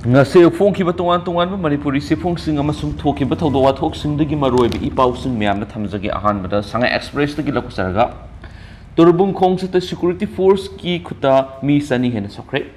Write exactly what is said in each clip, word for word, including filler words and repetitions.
ꯉꯁꯤ ꯐꯣꯡꯈꯤꯕ ꯇꯣꯉꯥꯟ ꯇꯣꯉꯥꯟꯕ ꯃꯅꯤꯄꯨꯔꯤ ꯆꯦꯐꯣꯡꯁꯤꯡ ꯑꯃꯁꯨꯡ ꯊꯣꯛꯈꯤꯕ ꯊꯧꯗꯣꯛ ꯋꯥꯊꯣꯛꯁꯤꯡꯗꯒꯤ ꯃꯔꯨꯑꯣꯏꯕ ꯏ ꯄꯥꯎꯁꯤꯡ ꯃꯌꯥꯝꯅ ꯊꯝꯖꯒꯦ꯫ ꯑꯍꯥꯟꯕꯗ ꯁꯉꯥꯏ ꯑꯦꯛꯁꯄ꯭ꯔꯦꯁꯇꯒꯤ ꯂꯧꯈꯠꯆꯔꯒ, ꯇꯣꯔꯕꯨꯡ ꯈꯣꯡꯆꯠꯇ ꯁꯦꯀ꯭ꯌꯨꯔꯤꯇꯤ ꯐꯣꯔꯁꯀꯤ ꯈꯨꯠꯇ ꯃꯤ ꯆꯅꯤ ꯍꯦꯟꯅ ꯁꯣꯛꯈ꯭ꯔꯦ꯫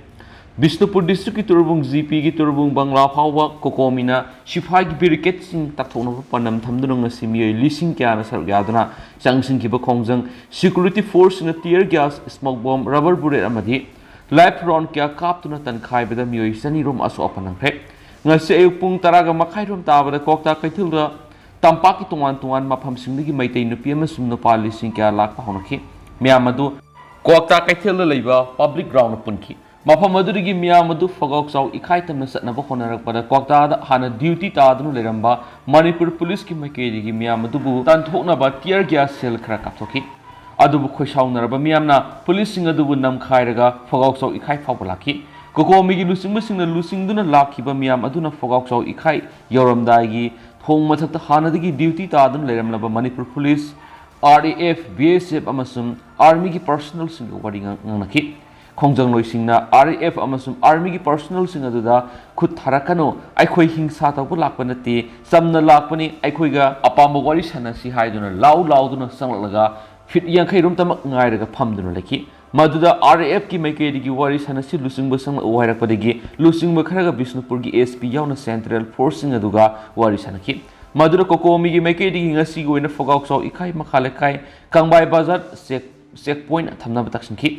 ꯕꯤꯁꯅꯨꯄꯨꯔ ꯗꯤꯁꯇ꯭ꯔꯤꯛꯀꯤ ꯇꯣꯔꯕꯨꯡ ꯖꯤꯄꯤꯒꯤ ꯇꯣꯔꯕꯨꯡ ꯕꯪꯒ꯭ꯂꯥ ꯐꯥꯎꯕ ꯀꯣꯀꯣꯃꯤꯅ ꯁꯤꯐꯥꯏꯒꯤ ꯕꯦꯔꯤꯀꯦꯗꯁꯤꯡ ꯇꯥꯊꯣꯛꯅꯕ ꯄꯥꯟꯗꯝ ꯊꯝꯗꯨꯅ ꯉꯁꯤ ꯃꯤꯑꯣꯏ ꯂꯤꯁꯤꯡ ꯀꯌꯥꯅ ꯁꯔꯨꯛ ꯌꯥꯗꯨꯅ ꯆꯪꯁꯤꯟꯈꯤꯕ ꯈꯣꯡꯖꯪ ꯁꯦꯀ꯭ꯌꯨꯔꯤꯇꯤ ꯐꯣꯔꯁꯁꯤꯡꯅ tear gas, smoke bomb, rubber bullet ꯑꯃꯗꯤ ꯂꯥꯏꯐ ꯔꯥꯎꯟ ꯀꯌꯥ ꯀꯥꯞꯇꯨꯅ ꯇꯟꯈꯥꯏꯕꯗ ꯃꯤꯑꯣꯏ ꯆꯅꯤ ꯔꯣꯝ ꯑꯁꯣꯛ ꯑꯄꯟ ꯅꯪꯈ꯭ꯔꯦ꯫ ꯉꯁꯤ ꯑꯌꯨꯛ ꯄꯨꯡ ꯇꯔꯥꯒ ꯃꯈꯥꯏ ꯔꯣꯝ ꯇꯥꯕꯗ ꯀ꯭ꯋꯥꯛꯇꯥ ꯀꯩꯊꯦꯜꯗ ꯇꯝꯄꯥꯛꯀꯤ ꯇꯣꯉꯥꯟ ꯇꯣꯉꯥꯟꯕ ꯃꯐꯝꯁꯤꯡꯗꯒꯤ ꯃꯩꯇꯩ ꯅꯨꯄꯤ ꯑꯃꯁꯨꯡ ꯅꯨꯄꯥ ꯂꯤꯁꯤꯡ ꯀꯌꯥ ꯂꯥꯛꯄ ꯍꯧꯅꯈꯤ꯫ ꯃꯤꯌꯥꯝ ꯑꯗꯨ ꯀ꯭ꯋꯥꯛꯇꯥ ꯀꯩꯊꯦꯜꯗ ꯂꯩꯕ ꯄꯕ꯭ꯂꯤꯛ ꯒ꯭ꯔꯥꯎꯟꯗ ꯄꯨꯟꯈꯤ꯫ ꯃꯐꯝ ꯑꯗꯨꯗꯒꯤ ꯃꯤꯌꯥꯝ ꯑꯗꯨ ꯐꯒꯥꯎ ꯆꯥꯎ ꯏꯈꯥꯏ ꯇꯝꯅ ꯆꯠꯅꯕ ꯍꯣꯠꯅꯔꯛꯄꯗ ꯀ꯭ꯋꯥꯛꯇꯥꯗ ꯍꯥꯟꯅ ꯗ꯭ꯌꯨꯇꯤ ꯇꯥꯗꯨꯅ ꯂꯩꯔꯝꯕ ꯃꯅꯤꯄꯨꯔ ꯄꯨꯂꯤꯁꯀꯤ ꯃꯥꯏꯀꯩꯗꯒꯤ ꯃꯤꯌꯥꯝ ꯑꯗꯨꯕꯨ ꯇꯥꯟꯊꯣꯛꯅꯕ ꯇꯤꯌꯔ ꯒ꯭ꯌꯥꯁ ꯁꯦꯜ ꯈꯔ ꯀꯥꯞꯊꯣꯛꯈꯤ꯫ ꯑꯗꯨꯕꯨ ꯈꯣꯏꯁꯥꯎꯅꯔꯕ ꯃꯤꯌꯥꯝꯅ ꯄꯨꯂꯤꯁꯁꯤꯡ ꯑꯗꯨꯕꯨ ꯅꯝꯈꯥꯏꯔꯒ ꯐꯒꯥꯎ ꯆꯥꯎ ꯏꯈꯥꯏ ꯐꯥꯎꯕ ꯂꯥꯛꯈꯤ꯫ ꯀꯣꯀꯣꯃꯤꯒꯤ ꯂꯨꯆꯤꯡꯕꯁꯤꯡꯅ ꯂꯨꯆꯤꯡꯗꯨꯅ ꯂꯥꯛꯈꯤꯕ ꯃꯤꯌꯥꯝ ꯑꯗꯨꯅ ꯐꯒꯥꯎ ꯆꯥꯎ ꯏꯈꯥꯏ ꯌꯧꯔꯝꯗꯥꯏꯒꯤ ꯊꯣꯡ ꯃꯊꯛꯇ ꯍꯥꯟꯅꯗꯒꯤ ꯗ꯭ꯌꯨꯇꯤ ꯇꯥꯗꯨꯅ ꯂꯩꯔꯝꯂꯕ Manipur police, R A F, B S F ꯑꯃꯁꯨꯡ ꯑꯥꯔꯃꯤꯒꯤ ꯄꯔꯁꯣꯅꯦꯜꯁꯤꯡꯒ ꯋꯥꯔꯤ ꯉꯥꯡ-, ꯉꯥꯡꯅꯈꯤ꯫ ꯈꯣꯡꯖꯪꯂꯣꯏꯁꯤꯡꯅ ꯑꯥꯔ ꯑꯦ ꯑꯦꯐ ꯑꯃꯁꯨꯡ ꯑꯥꯔꯃꯤꯒꯤ ꯄꯔꯁꯣꯅꯦꯜꯁꯤꯡ ꯑꯗꯨꯗ ꯈꯨꯠ ꯊꯥꯔꯛꯀꯅꯨ, ꯑꯩꯈꯣꯏ ꯍꯤꯡꯁꯥ ꯇꯧꯕ ꯂꯥꯛꯄ ꯅꯠꯇꯦ, ꯆꯝꯅ ꯂꯥꯛꯄꯅꯤ, ꯑꯩꯈꯣꯏꯒ ꯑꯄꯥꯝꯕ ꯋꯥꯔꯤ ꯁꯥꯟꯅꯁꯤ ꯍꯥꯏꯗꯨꯅ ꯂꯥꯎ ꯂꯥꯎꯗꯨꯅ ꯆꯪꯂꯛꯂꯒ ꯐꯤꯠ ꯌꯥꯡꯈꯩ ꯔꯣꯝꯇꯃꯛ ꯉꯥꯏꯔꯒ ꯐꯝꯗꯨꯅ ꯂꯩꯈꯤ꯫ ꯃꯗꯨꯗ ꯑꯥꯔ ꯑꯦ ꯑꯦꯐꯀꯤ ꯃꯥꯏꯀꯩꯗꯒꯤ ꯋꯥꯔꯤ ꯁꯥꯟꯅꯁꯤ ꯂꯨꯆꯤꯡꯕ ꯆꯪꯂꯛꯎ ꯍꯥꯏꯔꯛꯄꯗꯒꯤ ꯂꯨꯆꯤꯡꯕ ꯈꯔꯒ ꯕꯤꯁꯅꯨꯄꯨꯔꯒꯤ ꯑꯦꯁ ꯄꯤ ꯌꯥꯎꯅ ꯁꯦꯟꯇ꯭ꯔꯦꯜ ꯐꯣꯔꯁꯁꯤꯡ ꯑꯗꯨꯒ ꯋꯥꯔꯤ ꯁꯥꯟꯅꯈꯤ꯫ ꯃꯗꯨꯗ ꯀꯣꯀꯣꯃꯤꯒꯤ ꯃꯥꯏꯀꯩꯗꯒꯤ ꯉꯁꯤꯒꯤ ꯑꯣꯏꯅ ꯐꯒꯥꯎ ꯆꯥꯎ ꯏꯈꯥꯏ ꯃꯈꯥ ꯂꯩꯀꯥꯏ ꯀꯪꯕꯥꯏ ꯕꯖꯥꯔ ꯆꯦꯛ ꯆꯦꯛ ꯄꯣꯏꯟ ꯊꯝꯅꯕ ꯇꯛꯁꯤꯟꯈꯤ꯫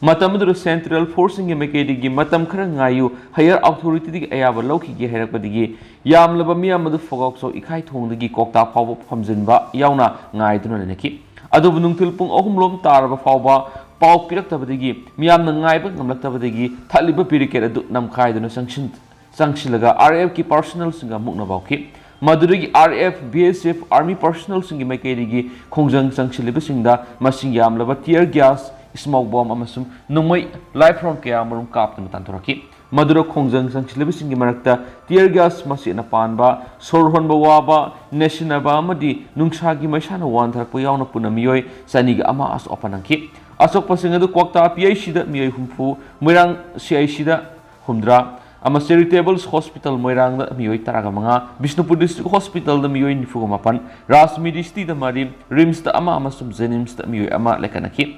ꯃꯇꯝ ꯑꯗꯨꯗ ꯁꯦꯟꯇ꯭ꯔꯦꯜ ꯐꯣꯔꯁꯁꯤꯡꯒꯤ ꯃꯥꯏꯀꯩꯗꯒꯤ ꯃꯇꯝ ꯈꯔ ꯉꯥꯏꯌꯨ, ꯍꯥꯌꯔ ꯑꯣꯊꯣꯔꯤꯇꯤꯗꯒꯤ ꯑꯌꯥꯕ ꯂꯧꯈꯤꯒꯦ ꯍꯥꯏꯔꯛꯄꯗꯒꯤ ꯌꯥꯝꯂꯕ ꯃꯤꯌꯥꯝ ꯑꯗꯨ ꯐꯒꯥꯎ ꯆꯥꯎ ꯏꯈꯥꯏ ꯊꯣꯡꯗꯒꯤ ꯀ꯭ꯋꯥꯛꯇꯥ ꯐꯥꯎꯕ ꯐꯝꯖꯤꯟꯕ ꯌꯥꯎꯅ ꯉꯥꯏꯗꯨꯅ ꯂꯩꯅꯈꯤ꯫ ꯑꯗꯨꯕꯨ ꯅꯨꯡꯊꯤꯜ ꯄꯨꯡ ꯑꯍꯨꯝ ꯂꯣꯝ ꯇꯥꯔꯕ ꯐꯥꯎꯕ ꯄꯥꯎ ꯄꯤꯔꯛꯇꯕꯗꯒꯤ ꯃꯤꯌꯥꯝꯅ ꯉꯥꯏꯕ ꯉꯝꯂꯛꯇꯕꯗꯒꯤ ꯊꯠꯂꯤꯕ ꯕꯦꯔꯤꯀꯦꯗ ꯑꯗꯨ ꯅꯝꯈꯥꯏꯗꯨꯅ ꯆꯪꯁꯤꯟ-, ꯆꯪꯁꯤꯜꯂꯒ ꯑꯥꯔ ꯑꯦ ꯑꯦꯐꯀꯤ ꯄꯔꯁꯣꯅꯦꯜꯁꯤꯡꯒ ꯃꯨꯛꯅꯕ ꯍꯧꯈꯤ꯫ ꯃꯗꯨꯗꯒꯤ R A F, B S F, army ꯄꯔꯁꯣꯅꯦꯜꯁꯤꯡꯒꯤ ꯃꯥꯏꯀꯩꯗꯒꯤ ꯈꯣꯡꯖꯪ ꯆꯪꯁꯤꯜꯂꯤꯕꯁꯤꯡꯗ ꯃꯁꯤꯡ ꯌꯥꯝꯂꯕ ꯇꯤꯌꯔ ꯒ꯭ꯌꯥꯁ, ꯁ꯭ꯃꯣꯛ ꯕꯣꯝ ꯑꯃꯁꯨꯡ ꯅꯣꯡꯃꯩ ꯂꯥꯏꯐ ꯔꯥꯎꯟ ꯀꯌꯥ ꯑꯃꯔꯣꯝ ꯀꯥꯞꯇꯨꯅ ꯇꯥꯟꯊꯣꯔꯛꯈꯤ꯫ ꯃꯗꯨꯗ ꯈꯣꯡꯖꯪ ꯆꯪꯁꯤꯜꯂꯤꯕꯁꯤꯡꯒꯤ ꯃꯔꯛꯇ ꯇꯤꯌꯔ ꯒ꯭ꯌꯥꯁ ꯃꯆꯦꯠꯅ ꯄꯥꯟꯕ, ꯁꯣꯔ ꯍꯣꯟꯕ ꯋꯥꯕ, ꯅꯦꯠꯁꯤꯟꯅꯕ ꯑꯃꯗꯤ ꯅꯨꯡꯁꯥꯒꯤ ꯃꯩꯁꯥꯅ ꯋꯥꯟꯊꯔꯛꯄ ꯌꯥꯎꯅ ꯄꯨꯟꯅ ꯃꯤꯑꯣꯏ ꯆꯅꯤꯒ ꯑꯃ ꯑꯁꯣꯛ ꯑꯄꯟ ꯅꯪꯈꯤ꯫ ꯑꯁꯣꯛꯄꯁꯤꯡ ꯑꯗꯨ ꯀ꯭ꯋꯥꯛꯇꯥ ꯄꯤ ꯑꯩꯆ ꯁꯤꯗ ꯃꯤꯑꯣꯏ ꯍꯨꯝꯐꯨ, ꯃꯣꯏꯔꯥꯡ ꯁꯤ ꯑꯥꯏ ꯁꯤꯗ ꯍꯨꯝꯗ꯭ꯔꯥ, ꯑꯃ, ꯆꯦꯔꯤꯇꯦꯕꯜꯁ ꯍꯣꯁꯄꯤꯇꯥꯜ ꯃꯣꯏꯔꯥꯡꯗ ꯃꯤꯑꯣꯏ ꯇꯔꯥꯒ ꯃꯉꯥ, ꯕꯤꯁꯅꯨꯄꯨꯔ ꯗꯤꯁꯇ꯭ꯔꯤꯛ ꯍꯣꯁꯄꯤꯇꯥꯜꯗ ꯃꯤꯑꯣꯏ ꯅꯤꯐꯨꯒ ꯃꯥꯄꯟ, ꯔꯥꯖꯃꯤꯔꯤꯁꯇꯤꯗ ꯃꯔꯤ, ꯔꯤꯝꯁꯇ ꯑꯃ ꯑꯃꯁꯨꯡ ꯖꯦꯅꯤꯝꯁꯇ ꯃꯤꯑꯣꯏ ꯑꯃ ꯂꯩꯈꯠꯅꯈꯤ꯫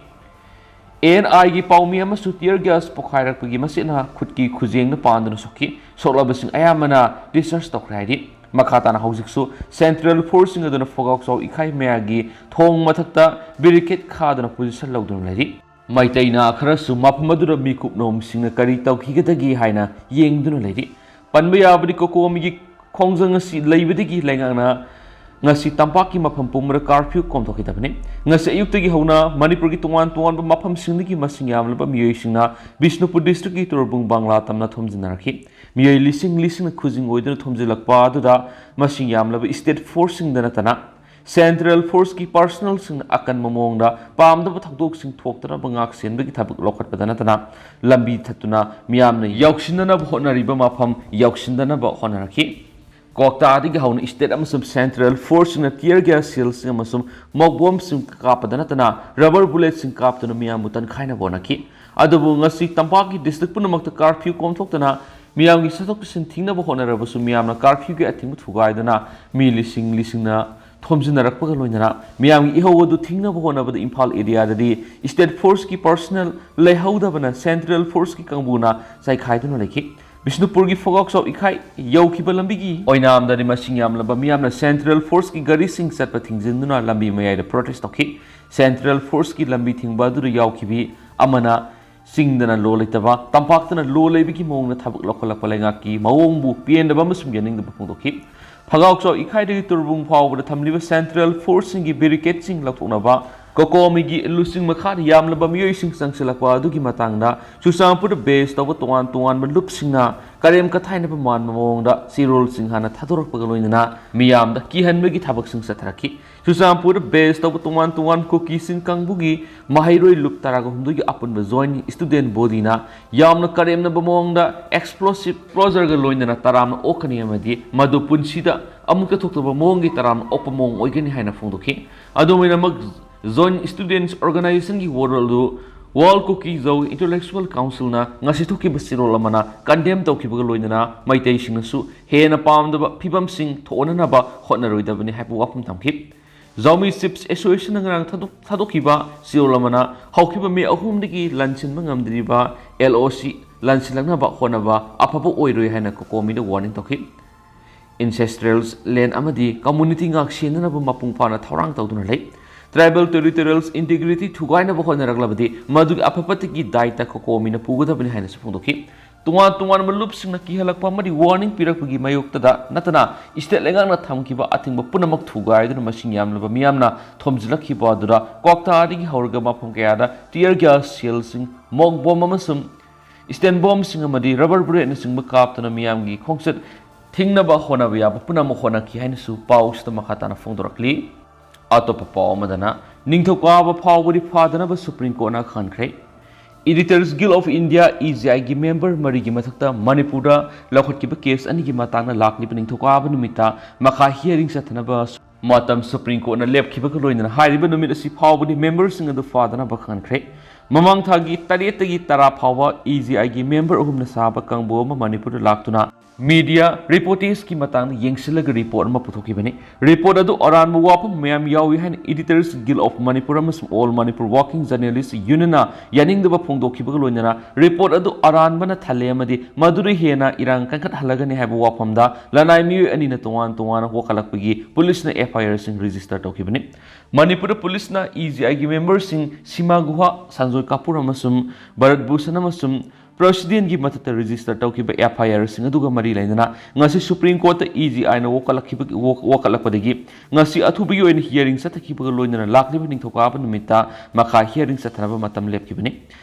ꯑꯦ ꯑꯦꯟ ꯑꯥꯏꯒꯤ ꯄꯥꯎꯃꯤ ꯑꯃꯁꯨ ꯇꯤꯌꯔ ꯒ꯭ꯌꯥꯁ ꯄꯣꯈꯥꯏꯔꯛꯄꯒꯤ ꯃꯆꯦꯠꯅ ꯈꯨꯠꯀꯤ ꯈꯨꯖꯦꯡꯗ ꯄꯥꯟꯗꯨꯅ ꯁꯣꯛꯈꯤ꯫ ꯁꯣꯛꯂꯕꯁꯤꯡ ꯑꯌꯥꯝꯕꯅ ꯗꯤꯁꯆꯥꯔꯖ ꯇꯧꯈ꯭ꯔꯦ ꯍꯥꯏꯔꯤ꯫ ꯃꯈꯥ ꯇꯥꯅ ꯍꯧꯖꯤꯛꯁꯨ ꯁꯦꯟꯇ꯭ꯔꯦꯜ ꯐꯣꯔꯁꯁꯤꯡ ꯑꯗꯨꯅ ꯐꯣꯒꯥꯎꯆꯥꯎ ꯏꯈꯥꯏ ꯃꯌꯥꯒꯤ ꯊꯣꯡ ꯃꯊꯛꯇ ꯕꯦꯔꯤꯀꯦꯠ ꯈꯥꯗꯨꯅ ꯄꯣꯖꯤꯁꯟ ꯂꯧꯗꯨꯅ ꯂꯩꯔꯤ꯫ ꯃꯩꯇꯩ ꯅꯥ ꯈꯔꯁꯨ ꯃꯐꯝ ꯑꯗꯨꯗ ꯃꯤꯀꯨꯞꯅꯣꯝꯁꯤꯡꯅ ꯀꯔꯤ ꯇꯧꯈꯤꯒꯗꯒꯦ ꯍꯥꯏꯅ ꯌꯦꯡꯗꯨꯅ ꯂꯩꯔꯤ꯫ ꯄꯟꯕ ꯌꯥꯕꯗꯤ, ꯀꯣꯀꯣꯃꯤꯒꯤ ꯈꯣꯡꯖꯪ ꯑꯁꯤ ꯂꯩꯕꯗꯒꯤ ꯂꯩꯉꯥꯛꯅ ꯉꯁꯤ ꯇꯝꯄꯥꯛꯀꯤ ꯃꯐꯝ ꯄꯨꯝꯕꯗ ꯀꯥꯔꯐ꯭ꯌꯨ ꯀꯣꯝꯊꯣꯛꯈꯤꯗꯕꯅꯤ꯫ ꯉꯁꯤ ꯑꯌꯨꯛꯇꯒꯤ ꯍꯧꯅ ꯃꯅꯤꯄꯨꯔꯒꯤ ꯇꯣꯉꯥꯟ ꯇꯣꯉꯥꯟꯕ ꯃꯐꯝꯁꯤꯡꯗꯒꯤ ꯃꯁꯤꯡ ꯌꯥꯝꯂꯕ ꯃꯤꯑꯣꯏꯁꯤꯡꯅ ꯕꯤꯁꯅꯨꯄꯨꯔ ꯗꯤꯁꯇ꯭ꯔꯤꯛꯀꯤ ꯇꯨꯔꯕꯨꯡ ꯕꯪꯒ꯭ꯂꯥ ꯇꯝꯅ ꯊꯣꯝꯖꯤꯟꯅꯔꯛꯈꯤ꯫ ꯃꯤꯑꯣꯏ ꯂꯤꯁꯤꯡ ꯂꯤꯁꯤꯡꯅ ꯈꯨꯖꯤꯡ ꯑꯣꯏꯗꯨꯅ ꯊꯣꯝꯖꯤꯜꯂꯛꯄ ꯑꯗꯨꯗ ꯃꯁꯤꯡ ꯌꯥꯝꯂꯕ ꯏꯁꯇꯦꯠ ꯐꯣꯔꯁꯁꯤꯡꯗ ꯅꯠꯇꯅ ꯁꯦꯟꯇ꯭ꯔꯦꯜ ꯐꯣꯔꯁꯀꯤ ꯄꯥꯔꯁꯅꯦꯜꯁꯤꯡꯅ ꯑꯀꯟꯕ ꯃꯑꯣꯡꯗ ꯄꯥꯝꯗꯕ ꯊꯧꯗꯣꯛꯁꯤꯡ ꯊꯣꯛꯇꯅꯕ ꯉꯥꯛ ꯁꯦꯟꯕꯒꯤ ꯊꯕꯛ ꯂꯧꯈꯠꯄꯗ ꯅꯠꯇꯅ ꯂꯝꯕꯤ ꯊꯠꯇꯨꯅ ꯃꯤꯌꯥꯝꯅ ꯌꯧꯁꯤꯟꯅꯅꯕ ꯍꯣꯠꯅꯔꯤꯕ ꯃꯐꯝ ꯌꯧꯁꯤꯟꯗꯅꯕ ꯍꯣꯠꯅꯔꯛꯈꯤ꯫ ꯀ꯭ꯋꯥꯛꯇꯥꯗꯒꯤ ꯍꯧꯅ ꯏꯁꯇꯦꯠ ꯑꯃꯁꯨꯡ ꯁꯦꯟꯇ꯭ꯔꯦꯜ ꯐꯣꯔꯁꯁꯤꯡꯅ ꯇꯤꯌꯔ ꯒ꯭ꯌꯥꯁ ꯁꯦꯜꯁꯤꯡ ꯑꯃꯁꯨꯡ ꯃꯣꯛ ꯕꯣꯝꯁꯤꯡ ꯀꯥꯞꯄꯗ ꯅꯠꯇꯅ ꯔꯕꯔ ꯕꯨꯂꯦꯠꯁꯤꯡ ꯀꯥꯞꯇꯨꯅ ꯃꯤꯌꯥꯝꯕꯨ ꯇꯟꯈꯥꯏꯅꯕ ꯍꯣꯠꯅꯈꯤ꯫ ꯑꯗꯨꯕꯨ ꯉꯁꯤ ꯇꯝꯄꯥꯛꯀꯤ ꯗꯤꯁꯇ꯭ꯔꯤꯛ ꯄꯨꯝꯅꯃꯛꯇ ꯀꯥꯔꯐ꯭ꯌꯨ ꯀꯣꯝꯊꯣꯛꯇꯅ ꯃꯤꯌꯥꯝꯒꯤ ꯆꯠꯊꯣꯛ ꯆꯠꯁꯤꯟ ꯊꯤꯡꯅꯕ ꯍꯣꯠꯅꯔꯕꯁꯨ ꯃꯤꯌꯥꯝꯅ ꯀꯥꯔꯐ꯭ꯌꯨꯒꯤ ꯑꯊꯤꯡꯕ ꯊꯨꯒꯥꯏꯗꯨꯅ ꯃꯤ ꯂꯤꯁꯤꯡ ꯂꯤꯁꯤꯡꯅ ꯊꯣꯝꯖꯤꯟꯅꯔꯛꯄꯒ ꯂꯣꯏꯅꯅ ꯃꯤꯌꯥꯝꯒꯤ ꯏꯍꯧ ꯑꯗꯨ ꯊꯤꯡꯅꯕ ꯍꯣꯠꯅꯕꯗ ꯏꯝꯐꯥꯜ ꯑꯦꯔꯤꯌꯥꯗꯗꯤ ꯏꯁꯇꯦꯠ ꯐꯣꯔꯁꯀꯤ ꯄꯥꯔꯁꯅꯦꯜ ꯂꯩꯍꯧꯗꯕꯅ ꯁꯦꯟꯇ꯭ꯔꯦꯜ ꯐꯣꯔꯁꯀꯤ ꯀꯥꯡꯕꯨꯅ ꯆꯥꯏꯈꯥꯏꯗꯨꯅ ꯂꯩꯈꯤ꯫ ꯕꯤꯁꯅꯨꯄꯨꯔꯒꯤ ꯐꯣꯒꯥꯎꯆꯥꯎ ꯏꯈꯥꯏ ꯌꯧꯈꯤꯕ ꯂꯝꯕꯤꯒꯤ ꯑꯣꯏꯅꯥꯝꯗꯗꯤ ꯃꯁꯤꯡ ꯌꯥꯝꯂꯕ ꯃꯤꯌꯥꯝꯅ ꯁꯦꯟꯇ꯭ꯔꯦꯜ ꯐꯣꯔꯁꯀꯤ ꯒꯥꯔꯤꯁꯤꯡ ꯆꯠꯄ ꯊꯤꯡꯖꯤꯟꯗꯨꯅ ꯂꯝꯕꯤ ꯃꯌꯥꯏꯗ ꯄ꯭ꯔꯣꯇꯦꯁ ꯇꯧꯈꯤ꯫ ꯁꯦꯟꯇ꯭ꯔꯦꯜ ꯐꯣꯔꯁꯀꯤ ꯂꯝꯕꯤ ꯊꯤꯡꯕ ꯑꯗꯨꯗ ꯌꯥꯎꯈꯤꯕꯤ ꯑꯃꯅ ꯆꯤꯡꯗꯅ ꯂꯣ ꯂꯩꯇꯕ, ꯇꯝꯄꯥꯛꯇꯅ ꯂꯣ ꯂꯩꯕꯒꯤ ꯃꯑꯣꯡꯗ ꯊꯕꯛ ꯂꯧꯈꯠꯂꯛꯄ ꯂꯩꯉꯥꯛꯀꯤ ꯃꯑꯣꯡꯕꯨ ꯄꯦꯟꯗꯕ ꯑꯃꯁꯨꯡ ꯌꯥꯅꯤꯡꯗꯕ ꯐꯣꯡꯗꯣꯛꯈꯤ꯫ ꯐꯒꯥꯎꯆꯥꯎ ꯏꯈꯥꯏꯗꯒꯤ ꯇꯨꯔꯕꯨꯡ ꯐꯥꯎꯕꯗ ꯊꯝꯂꯤꯕ ꯁꯦꯟꯇ꯭ꯔꯦꯜ ꯐꯣꯔꯁꯁꯤꯡꯒꯤ ꯕꯦꯔꯤꯀꯦꯠꯁꯤꯡ ꯂꯧꯊꯣꯛꯅꯕ ꯀꯣꯀꯣꯃꯤꯒꯤ ꯂꯨꯆꯤꯡ ꯃꯈꯥꯗ ꯌꯥꯝꯂꯕ ꯃꯤꯑꯣꯏꯁꯤꯡ ꯆꯪꯁꯤꯜꯂꯛꯄ ꯑꯗꯨꯒꯤ ꯃꯇꯥꯡꯗ ꯆꯨꯔꯆꯥꯟꯄꯨꯔꯗ ꯕꯦꯁ ꯇꯧꯕ ꯇꯣꯉꯥꯟ ꯇꯣꯉꯥꯟꯕ ꯂꯨꯞꯁꯤꯡꯅ ꯀꯔꯦꯝ ꯀꯊꯥꯏꯅꯕ ꯃꯥꯟꯕ ꯃꯑꯣꯡꯗ ꯆꯦꯔꯣꯜꯁꯤꯡ ꯍꯥꯟꯅ ꯊꯥꯗꯣꯔꯛꯄꯒ ꯂꯣꯏꯅꯅ ꯃꯤꯌꯥꯝꯗ ꯀꯤꯍꯟꯕꯒꯤ ꯊꯕꯛꯁꯤꯡ ꯆꯠꯊꯔꯛꯈꯤ꯫ ꯆꯨꯔꯆꯥꯟꯄꯨꯔꯗ ꯕꯦꯁ ꯇꯧꯕ ꯇꯣꯉꯥꯟ ꯇꯣꯉꯥꯟ ꯀꯨꯀꯤꯁꯤꯡ ꯀꯥꯡꯕꯨꯒꯤ ꯃꯍꯩꯔꯣꯏ ꯂꯨꯞ ꯇꯔꯥꯒ ꯍꯨꯝꯗꯣꯏꯒꯤ ꯑꯄꯨꯟꯕ ꯖꯣꯏꯟ ꯁ꯭ꯇꯨꯗꯦꯟ ꯕꯣꯗꯤꯅ ꯌꯥꯝꯅ ꯀꯔꯦꯝꯅꯕ ꯃꯑꯣꯡꯗ ꯑꯦꯛꯁꯄ꯭ꯂꯣꯁꯤꯞ ꯀ꯭ꯂꯣꯖꯔꯒ ꯂꯣꯏꯅꯅ ꯇꯔꯥꯝꯅ ꯑꯣꯛꯀꯅꯤ ꯑꯃꯗꯤ ꯃꯗꯨ ꯄꯨꯟꯁꯤꯗ ꯑꯃꯨꯛꯇ ꯊꯣꯛꯇꯕ ꯃꯑꯣꯡꯒꯤ ꯇꯔꯥꯝꯅ ꯑꯣꯛꯄ ꯃꯑꯣꯡ ꯑꯣꯏꯒꯅꯤ ꯍꯥꯏꯅ ꯐꯣꯡꯗꯣꯛꯈꯤ꯫ ꯑꯗꯨꯝ ꯑꯣꯏꯅꯃꯛ, ꯖꯣꯏꯟ ꯁ꯭ꯇꯨꯗꯦꯟꯠꯁ ꯑꯣꯔꯒꯅꯥꯏꯖꯦꯁꯟꯒꯤ ꯋꯥꯔꯣꯜ ꯑꯗꯨ World Kuki Zo Intellectual Councilꯅ ꯉꯁꯤ ꯊꯣꯛꯈꯤꯕ ꯆꯦꯔꯣꯜ ꯑꯃꯅ condemn ꯇꯧꯈꯤꯕꯒ ꯂꯣꯏꯅꯅ ꯃꯩꯇꯩꯁꯤꯡꯅꯁꯨ ꯍꯦꯟꯅ ꯄꯥꯝꯗꯕ ꯐꯤꯕꯝꯁꯤꯡ ꯊꯣꯛꯍꯟꯅꯅꯕ ꯍꯣꯠꯅꯔꯣꯏꯗꯕꯅꯤ ꯍꯥꯏꯕ ꯋꯥꯐꯝ ꯊꯝꯈꯤ꯫ Zomi Chiefs Associationꯅ ꯉꯔꯥꯡ ꯊꯥꯗꯣꯛ-, ꯊꯥꯗꯣꯛꯈꯤꯕ ꯆꯦꯔꯣꯜ ꯑꯃꯅ ꯍꯧꯈꯤꯕ ꯃꯦ ꯑꯍꯨꯝꯗꯒꯤ ꯂꯥꯟꯁꯤꯟꯕ ꯉꯝꯗ꯭ꯔꯤꯕ L O C ꯂꯥꯟꯁꯤꯜꯂꯛꯅꯕ ꯍꯣꯠꯅꯕ ꯑꯐꯕ ꯑꯣꯏꯔꯣꯏ ꯍꯥꯏꯅ COCOMIꯗ warning ꯇꯧꯈꯤ꯫ Ancestral land ꯑꯃꯗꯤ community ꯉꯥꯛ ꯁꯦꯟꯅꯅꯕ ꯃꯄꯨꯡ ꯐꯥꯅ ꯊꯧꯔꯥꯡ ꯇꯧꯗꯨꯅ ꯂꯩ꯫ Tribal territorial integrity ꯊꯨꯒꯥꯏꯅꯕ ꯍꯣꯠꯅꯔꯛꯂꯕꯗꯤ ꯃꯗꯨꯒꯤ ꯑꯐ ꯐꯠꯇꯒꯤ ꯗꯥꯏꯇ COCOMIꯅ ꯄꯨꯒꯗꯕꯅꯤ ꯍꯥꯏꯅꯁꯨ ꯐꯣꯡꯗꯣꯛꯈꯤ꯫ ꯇꯣꯉꯥꯟ ꯇꯣꯉꯥꯟꯕ ꯂꯨꯞꯁꯤꯡꯅ ꯀꯤꯍꯜꯂꯛꯄ ꯑꯃꯗꯤ warning ꯄꯤꯔꯛꯄꯒꯤ ꯃꯥꯌꯣꯛꯇꯗ ꯅꯠꯇꯅ state ꯂꯩꯉꯥꯛꯅ ꯊꯝꯈꯤꯕ ꯑꯊꯤꯡꯕ ꯄꯨꯝꯅꯃꯛ ꯊꯨꯒꯥꯏꯗꯨꯅ ꯃꯁꯤꯡ ꯌꯥꯝꯂꯕ ꯃꯤꯌꯥꯝꯅ ꯊꯣꯝꯖꯤꯜꯂꯛꯈꯤꯕ ꯑꯗꯨꯗ ꯀ꯭ꯋꯥꯛꯇꯥꯗꯒꯤ ꯍꯧꯔꯒ ꯃꯐꯝ ꯀꯌꯥꯗ tear gas shellꯁꯤꯡ, mock bomb ꯑꯃꯁꯨꯡ stand bombꯁꯤꯡ ꯑꯃꯗꯤ rubber bulletꯅꯆꯤꯡꯕ ꯀꯥꯞꯇꯨꯅ ꯃꯤꯌꯥꯝꯒꯤ ꯈꯣꯡꯆꯠ ꯊꯤꯡꯅꯕ ꯍꯣꯠꯅꯕ ꯌꯥꯕ ꯄꯨꯝꯅꯃꯛ ꯍꯣꯠꯅꯈꯤ ꯍꯥꯏꯅꯁꯨ ꯄꯥꯎꯁꯤꯗ ꯃꯈꯥ ꯇꯥꯅ ꯐꯣꯡꯗꯣꯔꯛꯂꯤ꯫ ꯑꯇꯣꯞꯄ ꯄꯥꯎ ꯑꯃꯗꯅ, ꯅꯤꯡꯊꯧꯀꯥꯕ ꯐꯥꯎꯕꯗꯤ ꯐꯥꯗꯅꯕ Supreme Courtꯅ ꯈꯪꯍꯟꯈ꯭ꯔꯦ꯫ Editors Guild of India, EGIꯒꯤ member ꯃꯔꯤꯒꯤ ꯃꯊꯛꯇ ꯃꯅꯤꯄꯨꯔꯗ ꯂꯧꯈꯠꯈꯤꯕ case ꯑꯅꯤꯒꯤ ꯃꯇꯥꯡꯗ ꯂꯥꯛꯂꯤꯕ ꯅꯤꯡꯊꯧꯀꯥꯕ ꯅꯨꯃꯤꯠꯇ ꯃꯈꯥ hearing ꯆꯠꯊꯅꯕ ꯃꯇꯝ Supreme Courtꯅ ꯂꯦꯞꯈꯤꯕꯒ ꯂꯣꯏꯅꯅ ꯍꯥꯏꯔꯤꯕ ꯅꯨꯃꯤꯠ ꯑꯁꯤ ꯐꯥꯎꯕꯗꯤ memberꯁꯤꯡ ꯑꯗꯨ ꯐꯥꯗꯅꯕ ꯈꯪꯍꯟꯈ꯭ꯔꯦ꯫ ꯃꯃꯥꯡ ꯊꯥꯒꯤ ꯇꯔꯦꯠꯇꯒꯤ ꯇꯔꯥ ꯐꯥꯎꯕ EGIꯒꯤ member ꯑꯍꯨꯝꯅ ꯁꯥꯕ ꯀꯥꯡꯕꯨ ꯑꯃ ꯃꯅꯤꯄꯨꯔꯗ ꯂꯥꯛꯇꯨꯅ media reportageꯀꯤ ꯃꯇꯥꯡꯗ ꯌꯦꯡꯁꯤꯜꯂꯒ report ꯑꯃ ꯄꯨꯊꯣꯛꯈꯤꯕꯅꯤ꯫ Report ꯑꯗꯨ ꯑꯔꯥꯟꯕ ꯋꯥꯐꯝ ꯃꯌꯥꯝ ꯌꯥꯎꯏ ꯍꯥꯏꯅ Editors Guild of Manipur ꯑꯃꯁꯨꯡ All Manipur Working Journalists Unionꯅ ꯌꯥꯅꯤꯡꯗꯕ ꯐꯣꯡꯗꯣꯛꯈꯤꯕꯒ ꯂꯣꯏꯅꯅ report ꯑꯗꯨ ꯑꯔꯥꯟꯕꯅ ꯊꯜꯂꯦ ꯑꯃꯗꯤ ꯃꯗꯨꯗ ꯍꯦꯟꯅ ꯏꯔꯥꯡ ꯀꯟꯈꯠꯍꯜꯂꯒꯅꯤ ꯍꯥꯏꯕ ꯋꯥꯐꯝꯗ ꯂꯅꯥꯏ ꯃꯤꯑꯣꯏ ꯑꯅꯤꯅ ꯇꯣꯉꯥꯟ ꯇꯣꯉꯥꯟꯅ ꯋꯥꯀꯠꯂꯛꯄꯒꯤ ꯄꯨꯂꯤꯁꯅ FIRꯁꯤꯡ register ꯇꯧꯈꯤꯕꯅꯤ꯫ ꯃꯅꯤꯄꯨꯔꯗ ꯄꯨꯂꯤꯁꯅ EGIꯒꯤ memberꯁꯤꯡ ꯁꯤꯃꯥ ꯒꯨꯍꯥ, ꯁꯟꯖꯣꯏ ꯀꯥꯄꯨꯔ ꯑꯃꯁꯨꯡ ꯚꯔꯠ ꯚꯨꯁꯟ ꯑꯃꯁꯨꯡ ꯄ꯭ꯔꯁꯤꯗꯦꯟꯒꯤ ꯃꯊꯛꯇ register ꯇꯧꯈꯤꯕ FIRꯁꯤꯡ ꯑꯗꯨꯒ ꯃꯔꯤ ꯂꯩꯅꯅ ꯉꯁꯤ Supreme Courtꯇ EGIꯅ ꯋꯥꯀꯠꯂꯛꯈꯤꯕ-, ꯋꯥ-, ꯋꯥꯀꯠꯂꯛꯄꯗꯒꯤ ꯉꯁꯤ ꯑꯊꯨꯕꯒꯤ ꯑꯣꯏꯅ hearing ꯆꯠꯊꯈꯤꯕꯒ ꯂꯣꯏꯅꯅ ꯂꯥꯛꯂꯤꯕ ꯅꯤꯡꯊꯧꯀꯥꯕ ꯅꯨꯃꯤꯠꯇ ꯃꯈꯥ hearing ꯆꯠꯊꯅꯕ ꯃꯇꯝ ꯂꯦꯞꯈꯤꯕꯅꯤ꯫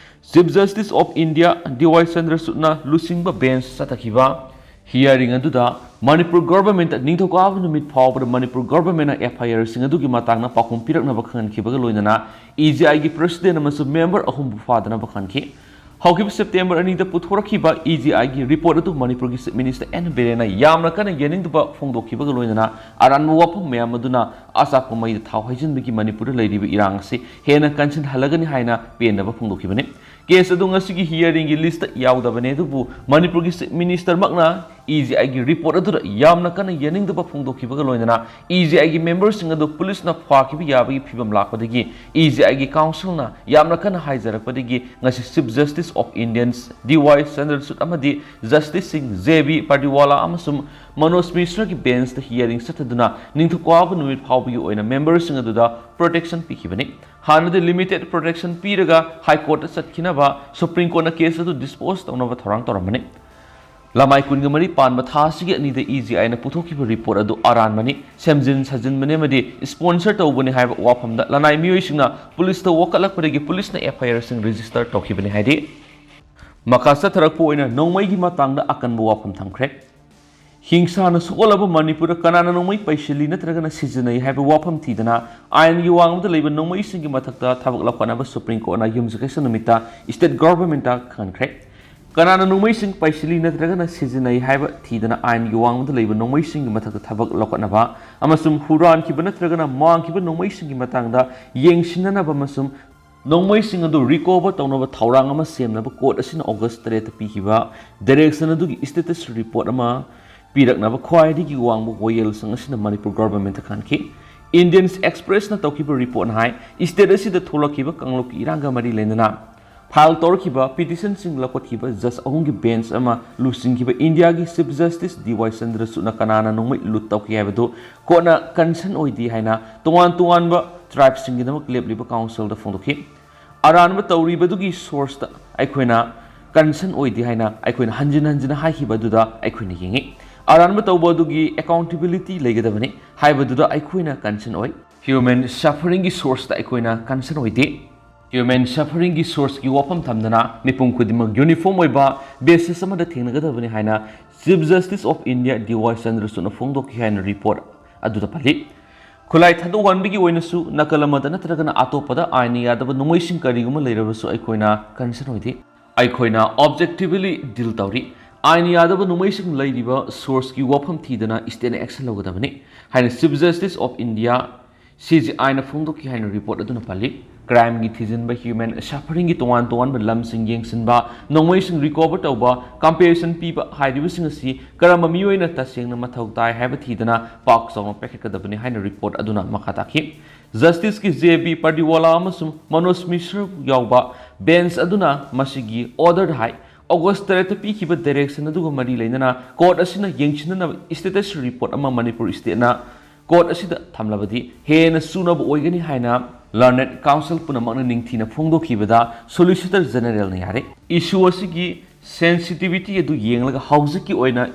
Chief Justice of India D Y ꯆꯟꯗ꯭ꯔꯆꯨꯗꯅ ꯂꯨꯆꯤꯡꯕ bench ꯆꯠꯊꯈꯤꯕ hearing ꯑꯗꯨꯗ ꯃꯅꯤꯄꯨꯔ governmentꯇ ꯅꯤꯡꯊꯧꯀꯥꯕ ꯅꯨꯃꯤꯠ ꯐꯥꯎꯕꯗ ꯃꯅꯤꯄꯨꯔ governmentꯅ FIRꯁꯤꯡ ꯑꯗꯨꯒꯤ ꯃꯇꯥꯡꯗ ꯄꯥꯎꯈꯨꯝ ꯄꯤꯔꯛꯅꯕ ꯈꯪꯍꯟꯈꯤꯕꯒ ꯂꯣꯏꯅꯅ EGIꯒꯤ president ꯑꯃꯁꯨꯡ member ꯑꯍꯨꯝꯕꯨ ꯐꯥꯗꯅꯕ ꯈꯪꯈꯤ꯫ ꯍꯧꯈꯤꯕ ꯁꯦꯞꯇꯦꯝꯕꯔ ꯑꯅꯤꯗ ꯄꯨꯊꯣꯔꯛꯈꯤꯕ ꯏ ꯖꯤ ꯑꯥꯏꯒꯤ ꯔꯤꯄꯣꯔꯠ ꯑꯗꯨ ꯃꯅꯤꯄꯨꯔꯒꯤ ꯆꯤꯐ ꯃꯤꯅꯤꯁꯇꯔ ꯑꯦꯟ ꯕꯤꯔꯦꯟꯅ ꯌꯥꯝꯅ ꯀꯟꯅ ꯌꯥꯅꯤꯡꯗꯕ ꯐꯣꯡꯗꯣꯛꯈꯤꯕꯒ ꯂꯣꯏꯅꯅ ꯑꯔꯥꯟꯕ ꯋꯥꯐꯝ ꯃꯌꯥꯝ ꯑꯗꯨꯅ ꯑꯆꯥꯛꯄ ꯃꯩꯗ ꯊꯥꯎ ꯍꯩꯖꯤꯟꯕꯒꯤ ꯃꯅꯤꯄꯨꯔꯗ ꯂꯩꯔꯤꯕ ꯏꯔꯥꯡ ꯑꯁꯤ ꯍꯦꯟꯅ ꯀꯟꯁꯤꯟꯍꯜꯂꯒꯅꯤ ꯍꯥꯏꯅ ꯄꯦꯟꯗꯕ ꯐꯣꯡꯗꯣꯛꯈꯤꯕꯅꯤ꯫ ꯀꯦꯁ ꯑꯗꯨ ꯉꯁꯤꯒꯤ ꯍꯤꯌꯥꯔꯤꯡꯒꯤ ꯂꯤꯁꯇ ꯌꯥꯎꯗꯕꯅꯤ, ꯑꯗꯨꯕꯨ ꯃꯅꯤꯄꯨꯔꯒꯤ ꯆꯤꯐ ꯃꯤꯅꯤꯁꯇꯔꯃꯛꯅ ꯏ ꯖꯤ ꯑꯥꯏꯒꯤ ꯔꯤꯄꯣꯔꯠ ꯑꯗꯨꯗ ꯌꯥꯝꯅ ꯀꯟꯅ ꯌꯥꯅꯤꯡꯗꯕ ꯐꯣꯡꯗꯣꯛꯈꯤꯕꯒ ꯂꯣꯏꯅꯅ ꯏ ꯖꯤ ꯑꯥꯏꯒꯤ ꯃꯦꯝꯕꯔꯁꯤꯡ ꯑꯗꯨ ꯄꯨꯂꯤꯁꯅ ꯐꯥꯈꯤꯕ ꯌꯥꯕꯒꯤ ꯐꯤꯕꯝ ꯂꯥꯛꯄꯗꯒꯤ ꯏ ꯖꯤ ꯑꯥꯏꯒꯤ ꯀꯥꯎꯟꯁꯤꯜꯅ ꯌꯥꯝꯅ ꯀꯟꯅ ꯍꯥꯏꯖꯔꯛꯄꯗꯒꯤ ꯉꯁꯤ ꯆꯤꯐ ꯖꯁꯇꯤꯁ ꯑꯣꯐ ꯏꯟꯗꯤꯌꯟꯁ ꯗꯤ ꯋꯥꯏ ꯆꯟꯗ꯭ꯔꯆꯨꯗ ꯑꯃꯗꯤ ꯖꯁꯇꯤꯁꯁꯤꯡ ꯖꯦ ꯕꯤ ꯄꯥꯔꯗꯤꯋꯥꯂꯥ ꯑꯃꯁꯨꯡ ꯃꯅꯣꯖ ꯃꯤꯁ꯭ꯔꯒꯤ ꯕꯦꯟꯁꯇ ꯍꯤꯌꯥꯔꯤꯡ ꯆꯠꯊꯗꯨꯅ ꯅꯤꯡꯊꯧꯀꯥꯕ ꯅꯨꯃꯤꯠ ꯐꯥꯎꯕꯒꯤ ꯑꯣꯏꯅ ꯃꯦꯝꯕꯔꯁꯤꯡ ꯑꯗꯨꯗ ꯄ꯭ꯔꯣꯇꯦꯛꯁꯟ ꯄꯤꯈꯤꯕꯅꯤ꯫ ꯍꯥꯟꯅꯗꯤ ꯂꯤꯃꯤꯇꯦꯗ ꯄ꯭ꯔꯣꯇꯦꯛꯁꯟ ꯄꯤꯔꯒ ꯍꯥꯏ ꯀꯣꯔꯠꯇ ꯆꯠꯈꯤꯅꯕ ꯁꯨꯄ꯭ꯔꯤꯝ ꯀꯣꯔꯠꯅ ꯀꯦꯁ ꯑꯗꯨ ꯗꯤꯁꯄꯣꯖ ꯇꯧꯅꯕ ꯊꯧꯔꯥꯡ ꯇꯧꯔꯝꯕꯅꯤ꯫ ꯂꯃꯥꯏ ꯀꯨꯟꯒ ꯃꯔꯤ ꯄꯥꯟꯕ ꯊꯥ ꯑꯁꯤꯒꯤ ꯑꯅꯤꯗ ꯏ ꯖꯤ ꯑꯥꯏꯅ ꯄꯨꯊꯣꯛꯈꯤꯕ ꯔꯤꯄꯣꯔꯠ ꯑꯗꯨ ꯑꯔꯥꯟꯕꯅꯤ, ꯁꯦꯝꯖꯤꯟ ꯁꯥꯖꯤꯟꯕꯅꯤ ꯑꯃꯗꯤ ꯁ꯭ꯄꯣꯟꯁꯔ ꯇꯧꯕꯅꯤ ꯍꯥꯏꯕ ꯋꯥꯐꯝꯗ ꯂꯅꯥꯏ ꯃꯤꯑꯣꯏꯁꯤꯡꯅ ꯄꯨꯂꯤꯁꯇ ꯋꯥꯀꯠꯂꯛꯄꯗꯒꯤ ꯄꯨꯂꯤꯁꯅ ꯑꯦꯐ ꯑꯥꯏ ꯑꯥꯔꯁꯤꯡ ꯔꯦꯖꯤꯁꯇꯔ ꯇꯧꯈꯤꯕꯅꯤ ꯍꯥꯏꯔꯤ꯫ ꯃꯈꯥ ꯆꯠꯊꯔꯛꯄ ꯑꯣꯏꯅ ꯅꯣꯡꯃꯩꯒꯤ ꯃꯇꯥꯡꯗ ꯑꯀꯟꯕ ꯋꯥꯐꯝ ꯊꯝꯈ꯭ꯔꯦ꯫ ꯍꯤꯡꯁꯥꯅ ꯁꯣꯛꯍꯜꯂꯕ ꯃꯅꯤꯄꯨꯔꯗ ꯀꯅꯥꯅ ꯅꯣꯡꯃꯩ ꯄꯩꯁꯤꯜꯂꯤ ꯅꯠꯇ꯭ꯔꯒꯅ ꯁꯤꯖꯤꯟꯅꯩ ꯍꯥꯏꯕ ꯋꯥꯐꯝ ꯊꯤꯗꯅ ꯑꯥꯏꯟꯒꯤ ꯋꯥꯡꯃꯗ ꯂꯩꯕ ꯅꯣꯡꯃꯩꯁꯤꯡꯒꯤ ꯃꯊꯛꯇ ꯊꯕꯛ ꯂꯧꯈꯠꯅꯕ ꯁꯨꯄ꯭ꯔꯤꯝ ꯀꯣꯔꯠꯅ ꯌꯨꯝꯁꯀꯩꯁ ꯅꯨꯃꯤꯠꯇ ꯁ꯭ꯇꯦꯠ ꯒꯚꯔꯟꯃꯦꯟꯠꯇ ꯈꯪꯍꯟꯈ꯭ꯔꯦ꯫ ꯀꯅꯥꯅ ꯅꯣꯡꯃꯩꯁꯤꯡ ꯄꯩꯁꯤꯜꯂꯤ ꯅꯠꯇ꯭ꯔꯒꯅ ꯁꯤꯖꯤꯟꯅꯩ ꯍꯥꯏꯕ ꯊꯤꯗꯅ ꯑꯥꯏꯟꯒꯤ ꯋꯥꯡꯃꯗ ꯂꯩꯕ ꯅꯣꯡꯃꯩꯁꯤꯡꯒꯤ ꯃꯊꯛꯇ ꯊꯕꯛ ꯂꯧꯈꯠꯅꯕ ꯑꯃꯁꯨꯡ ꯍꯨꯔꯥꯟꯈꯤꯕ ꯅꯠꯇ꯭ꯔꯒꯅ ꯃꯥꯡꯈꯤꯕ ꯅꯣꯡꯃꯩꯁꯤꯡꯒꯤ ꯃꯇꯥꯡꯗ ꯌꯦꯡꯁꯤꯟꯅꯅꯕ ꯑꯃꯁꯨꯡ ꯅꯣꯡꯃꯩꯁꯤꯡ ꯑꯗꯨ ꯔꯤꯀꯣꯚꯔ ꯇꯧꯅꯕ ꯊꯧꯔꯥꯡ ꯑꯃ ꯁꯦꯝꯅꯕ ꯀꯣꯔꯠ ꯑꯁꯤꯅ ꯑꯣꯒꯁ ꯇꯔꯦꯠꯇ ꯄꯤꯈꯤꯕ ꯗꯥꯏꯔꯦꯛꯁꯟ ꯑꯗꯨꯒꯤ ꯁ꯭ꯇꯦꯇꯁ ꯔꯤꯄꯣꯔꯠ ꯑꯃ ꯄꯤꯔꯛꯅꯕ ꯈ꯭ꯋꯥꯏꯗꯒꯤ ꯋꯥꯡꯕ ꯋꯥꯌꯦꯜꯁꯪ ꯑꯁꯤꯅ ꯃꯅꯤꯄꯨꯔ ꯒꯚꯔꯟꯃꯦꯟꯠꯇ ꯈꯪꯍꯟꯈꯤ꯫ ꯏꯟꯗꯤꯌꯟ ꯑꯦꯛꯁꯄ꯭ꯔꯦꯁꯅ ꯇꯧꯈꯤꯕ ꯔꯤꯄꯣꯔꯠꯅ ꯍꯥꯏ, ꯁ꯭ꯇꯦꯠ ꯑꯁꯤꯗ ꯊꯣꯛꯂꯛꯈꯤꯕ ꯀꯥꯡꯂꯨꯞꯀꯤ ꯏꯔꯥꯡꯒ ꯃꯔꯤ ꯂꯩꯅꯅ ꯐꯥꯏꯜ ꯇꯧꯔꯛꯈꯤꯕ ꯄꯤꯇꯤꯁꯟꯁꯤꯡ ꯂꯧꯈꯠꯈꯤꯕ ꯖꯖ ꯑꯍꯨꯝꯒꯤ ꯕꯦꯟꯆ ꯑꯃ ꯂꯨꯆꯤꯡꯈꯤꯕ ꯏꯟꯗꯤꯌꯥꯒꯤ ꯆꯤꯐ ꯖꯁꯇꯤꯁ ꯗꯤ ꯋꯥꯏ ꯆꯟꯗ꯭ꯔꯆꯨꯗꯅ ꯀꯅꯥꯅ ꯅꯣꯡꯃꯩ ꯂꯨꯠ ꯇꯧꯈꯤ ꯍꯥꯏꯕꯗꯨ ꯀꯣꯔꯠꯅ ꯀꯟꯁꯔꯟ ꯑꯣꯏꯗꯦ ꯍꯥꯏꯅ ꯇꯣꯉꯥꯟ ꯇꯣꯉꯥꯟꯕ ꯇ꯭ꯔꯥꯏꯕꯁꯤꯡꯒꯤꯗꯃꯛ ꯂꯦꯞꯂꯤꯕ ꯀꯥꯎꯟꯁꯤꯜꯗ ꯐꯣꯡꯗꯣꯛꯈꯤ꯫ ꯑꯔꯥꯟꯕ ꯇꯧꯔꯤꯕꯗꯨꯒꯤ ꯁꯣꯔꯁꯇ ꯑꯩꯈꯣꯏꯅ ꯀꯟꯁꯔꯟ ꯑꯣꯏꯗꯦ ꯍꯥꯏꯅ ꯑꯩꯈꯣꯏꯅ ꯍꯟꯖꯤꯟ ꯍꯟꯖꯤꯟ ꯍꯥꯏꯈꯤꯕ ꯑꯗꯨꯗ ꯑꯩꯈꯣꯏꯅ ꯌꯦꯡꯉꯤ꯫ ꯑꯔꯥꯟꯕ ꯇꯧꯕ ꯑꯗꯨꯒꯤ ꯑꯦꯀꯥꯎꯟꯇꯦꯕꯤꯂꯤꯇꯤ ꯂꯩꯒꯗꯕꯅꯤ ꯍꯥꯏꯕꯗꯨꯗ ꯑꯩꯈꯣꯏꯅ ꯀꯟꯁꯔꯟ ꯑꯣꯏ꯫ ꯍ꯭ꯌꯨꯃꯦꯟ ꯁꯐꯔꯤꯡꯒꯤ ꯁꯣꯔꯁꯇ ꯑꯩꯈꯣꯏꯅ ꯀꯟꯁꯔꯟ ꯑꯣꯏꯗꯦ꯫ ꯍ꯭ꯌꯨꯃꯦꯟ ꯁꯐꯔꯤꯡꯒꯤ ꯁꯣꯔꯁꯀꯤ ꯋꯥꯐꯝ ꯊꯝꯗꯅ ꯃꯤꯄꯨꯝ ꯈꯨꯗꯤꯡꯃꯛ ꯌꯨꯅꯤꯐꯣꯔꯝ ꯑꯣꯏꯕ ꯕꯦꯁꯤꯁ ꯑꯃꯗ ꯊꯦꯡꯅꯒꯗꯕꯅꯤ ꯍꯥꯏꯅ ꯆꯤꯐ ꯖꯁꯇꯤꯁ ꯑꯣꯐ ꯏꯟꯗꯤꯌꯥ ꯗꯤ ꯋꯥꯏ ꯆꯟꯗ꯭ꯔꯆꯨꯗꯅ ꯐꯣꯡꯗꯣꯛꯈꯤ ꯍꯥꯏꯅ ꯔꯤꯄꯣꯔꯠ ꯑꯗꯨꯗ ꯄꯜꯂꯤ꯫ ꯈꯨꯠꯂꯥꯏ ꯊꯥꯗꯣꯛꯍꯟꯕꯒꯤ ꯑꯣꯏꯅꯁꯨ ꯅꯥꯀꯜ ꯑꯃꯗ ꯅꯠꯇ꯭ꯔꯒꯅ ꯑꯇꯣꯞꯄꯗ ꯑꯥꯏꯟꯅ ꯌꯥꯗꯕ ꯅꯣꯡꯃꯩꯁꯤꯡ ꯀꯔꯤꯒꯨꯝꯕ ꯂꯩꯔꯕꯁꯨ ꯑꯩꯈꯣꯏꯅ ꯀꯟꯁꯔꯟ ꯑꯣꯏꯗꯦ꯫ ꯑꯩꯈꯣꯏꯅ objectively deal ꯇꯧꯔꯤ꯫ ꯑꯥꯏꯟ ꯌꯥꯗꯕ ꯅꯣꯡꯃꯩꯁꯤꯡ ꯂꯩꯔꯤꯕ sourceꯀꯤ ꯋꯥꯐꯝ ꯊꯤꯗꯅ stateꯅ action ꯂꯧꯒꯗꯕꯅꯤ ꯍꯥꯏꯅ Chief Justice of India, C J I ꯅ ꯐꯣꯡꯗꯣꯛꯈꯤ ꯍꯥꯏꯅ report ꯑꯗꯨꯅ ꯄꯜꯂꯤ꯫ Crimeꯒꯤ ꯊꯤꯖꯤꯟꯕ, human sufferingꯒꯤ ꯇꯣꯉꯥꯟ ꯇꯣꯉꯥꯟꯕ ꯂꯝꯁꯤꯡ ꯌꯦꯡꯁꯤꯟꯕ, ꯅꯣꯡꯃꯩꯁꯤꯡ recover ꯇꯧꯕ, compensation ꯄꯤꯕ ꯍꯥꯏꯔꯤꯕꯁꯤꯡ ꯑꯁꯤ ꯀꯔꯝꯕ ꯃꯤꯑꯣꯏꯅ ꯇꯁꯦꯡꯅ ꯃꯊꯧ ꯇꯥꯏ ꯍꯥꯏꯕ ꯊꯤꯗꯅ ꯄꯥꯛ ꯆꯥꯎꯅ ꯄꯥꯏꯈꯠꯀꯗꯕꯅꯤ ꯍꯥꯏꯅ report ꯑꯗꯨꯅ ꯃꯈꯥ ꯇꯥꯈꯤ꯫ Justiceꯀꯤ J B Pardiwala ꯑꯃꯁꯨꯡ Manoj Mishra ꯌꯥꯎꯕ bench ꯑꯗꯨꯅ ꯃꯁꯤꯒꯤ order ꯍꯥꯏ August ꯇꯔꯦꯠꯇ ꯄꯤꯈꯤꯕ direction ꯑꯗꯨꯒ ꯃꯔꯤ ꯂꯩꯅꯅ court ꯑꯁꯤꯅ ꯌꯦꯡꯁꯤꯟꯅꯅꯕ status report ꯑꯃ ꯃꯅꯤꯄꯨꯔ stateꯅ court ꯑꯁꯤꯗ ꯊꯝꯂꯕꯗꯤ ꯍꯦꯟꯅ ꯆꯨꯅꯕ ꯑꯣꯏꯒꯅꯤ ꯍꯥꯏꯅ learned counsel ꯄꯨꯝꯅꯃꯛꯅ ꯅꯤꯡꯊꯤꯅ ꯐꯣꯡꯗꯣꯛꯈꯤꯕꯗ Solicitor Generalꯅ ꯌꯥꯔꯦ꯫ Issue ꯑꯁꯤꯒꯤ sensitivity ꯑꯗꯨ ꯌꯦꯡꯂꯒ ꯍꯧꯖꯤꯛꯀꯤ ꯑꯣꯏꯅ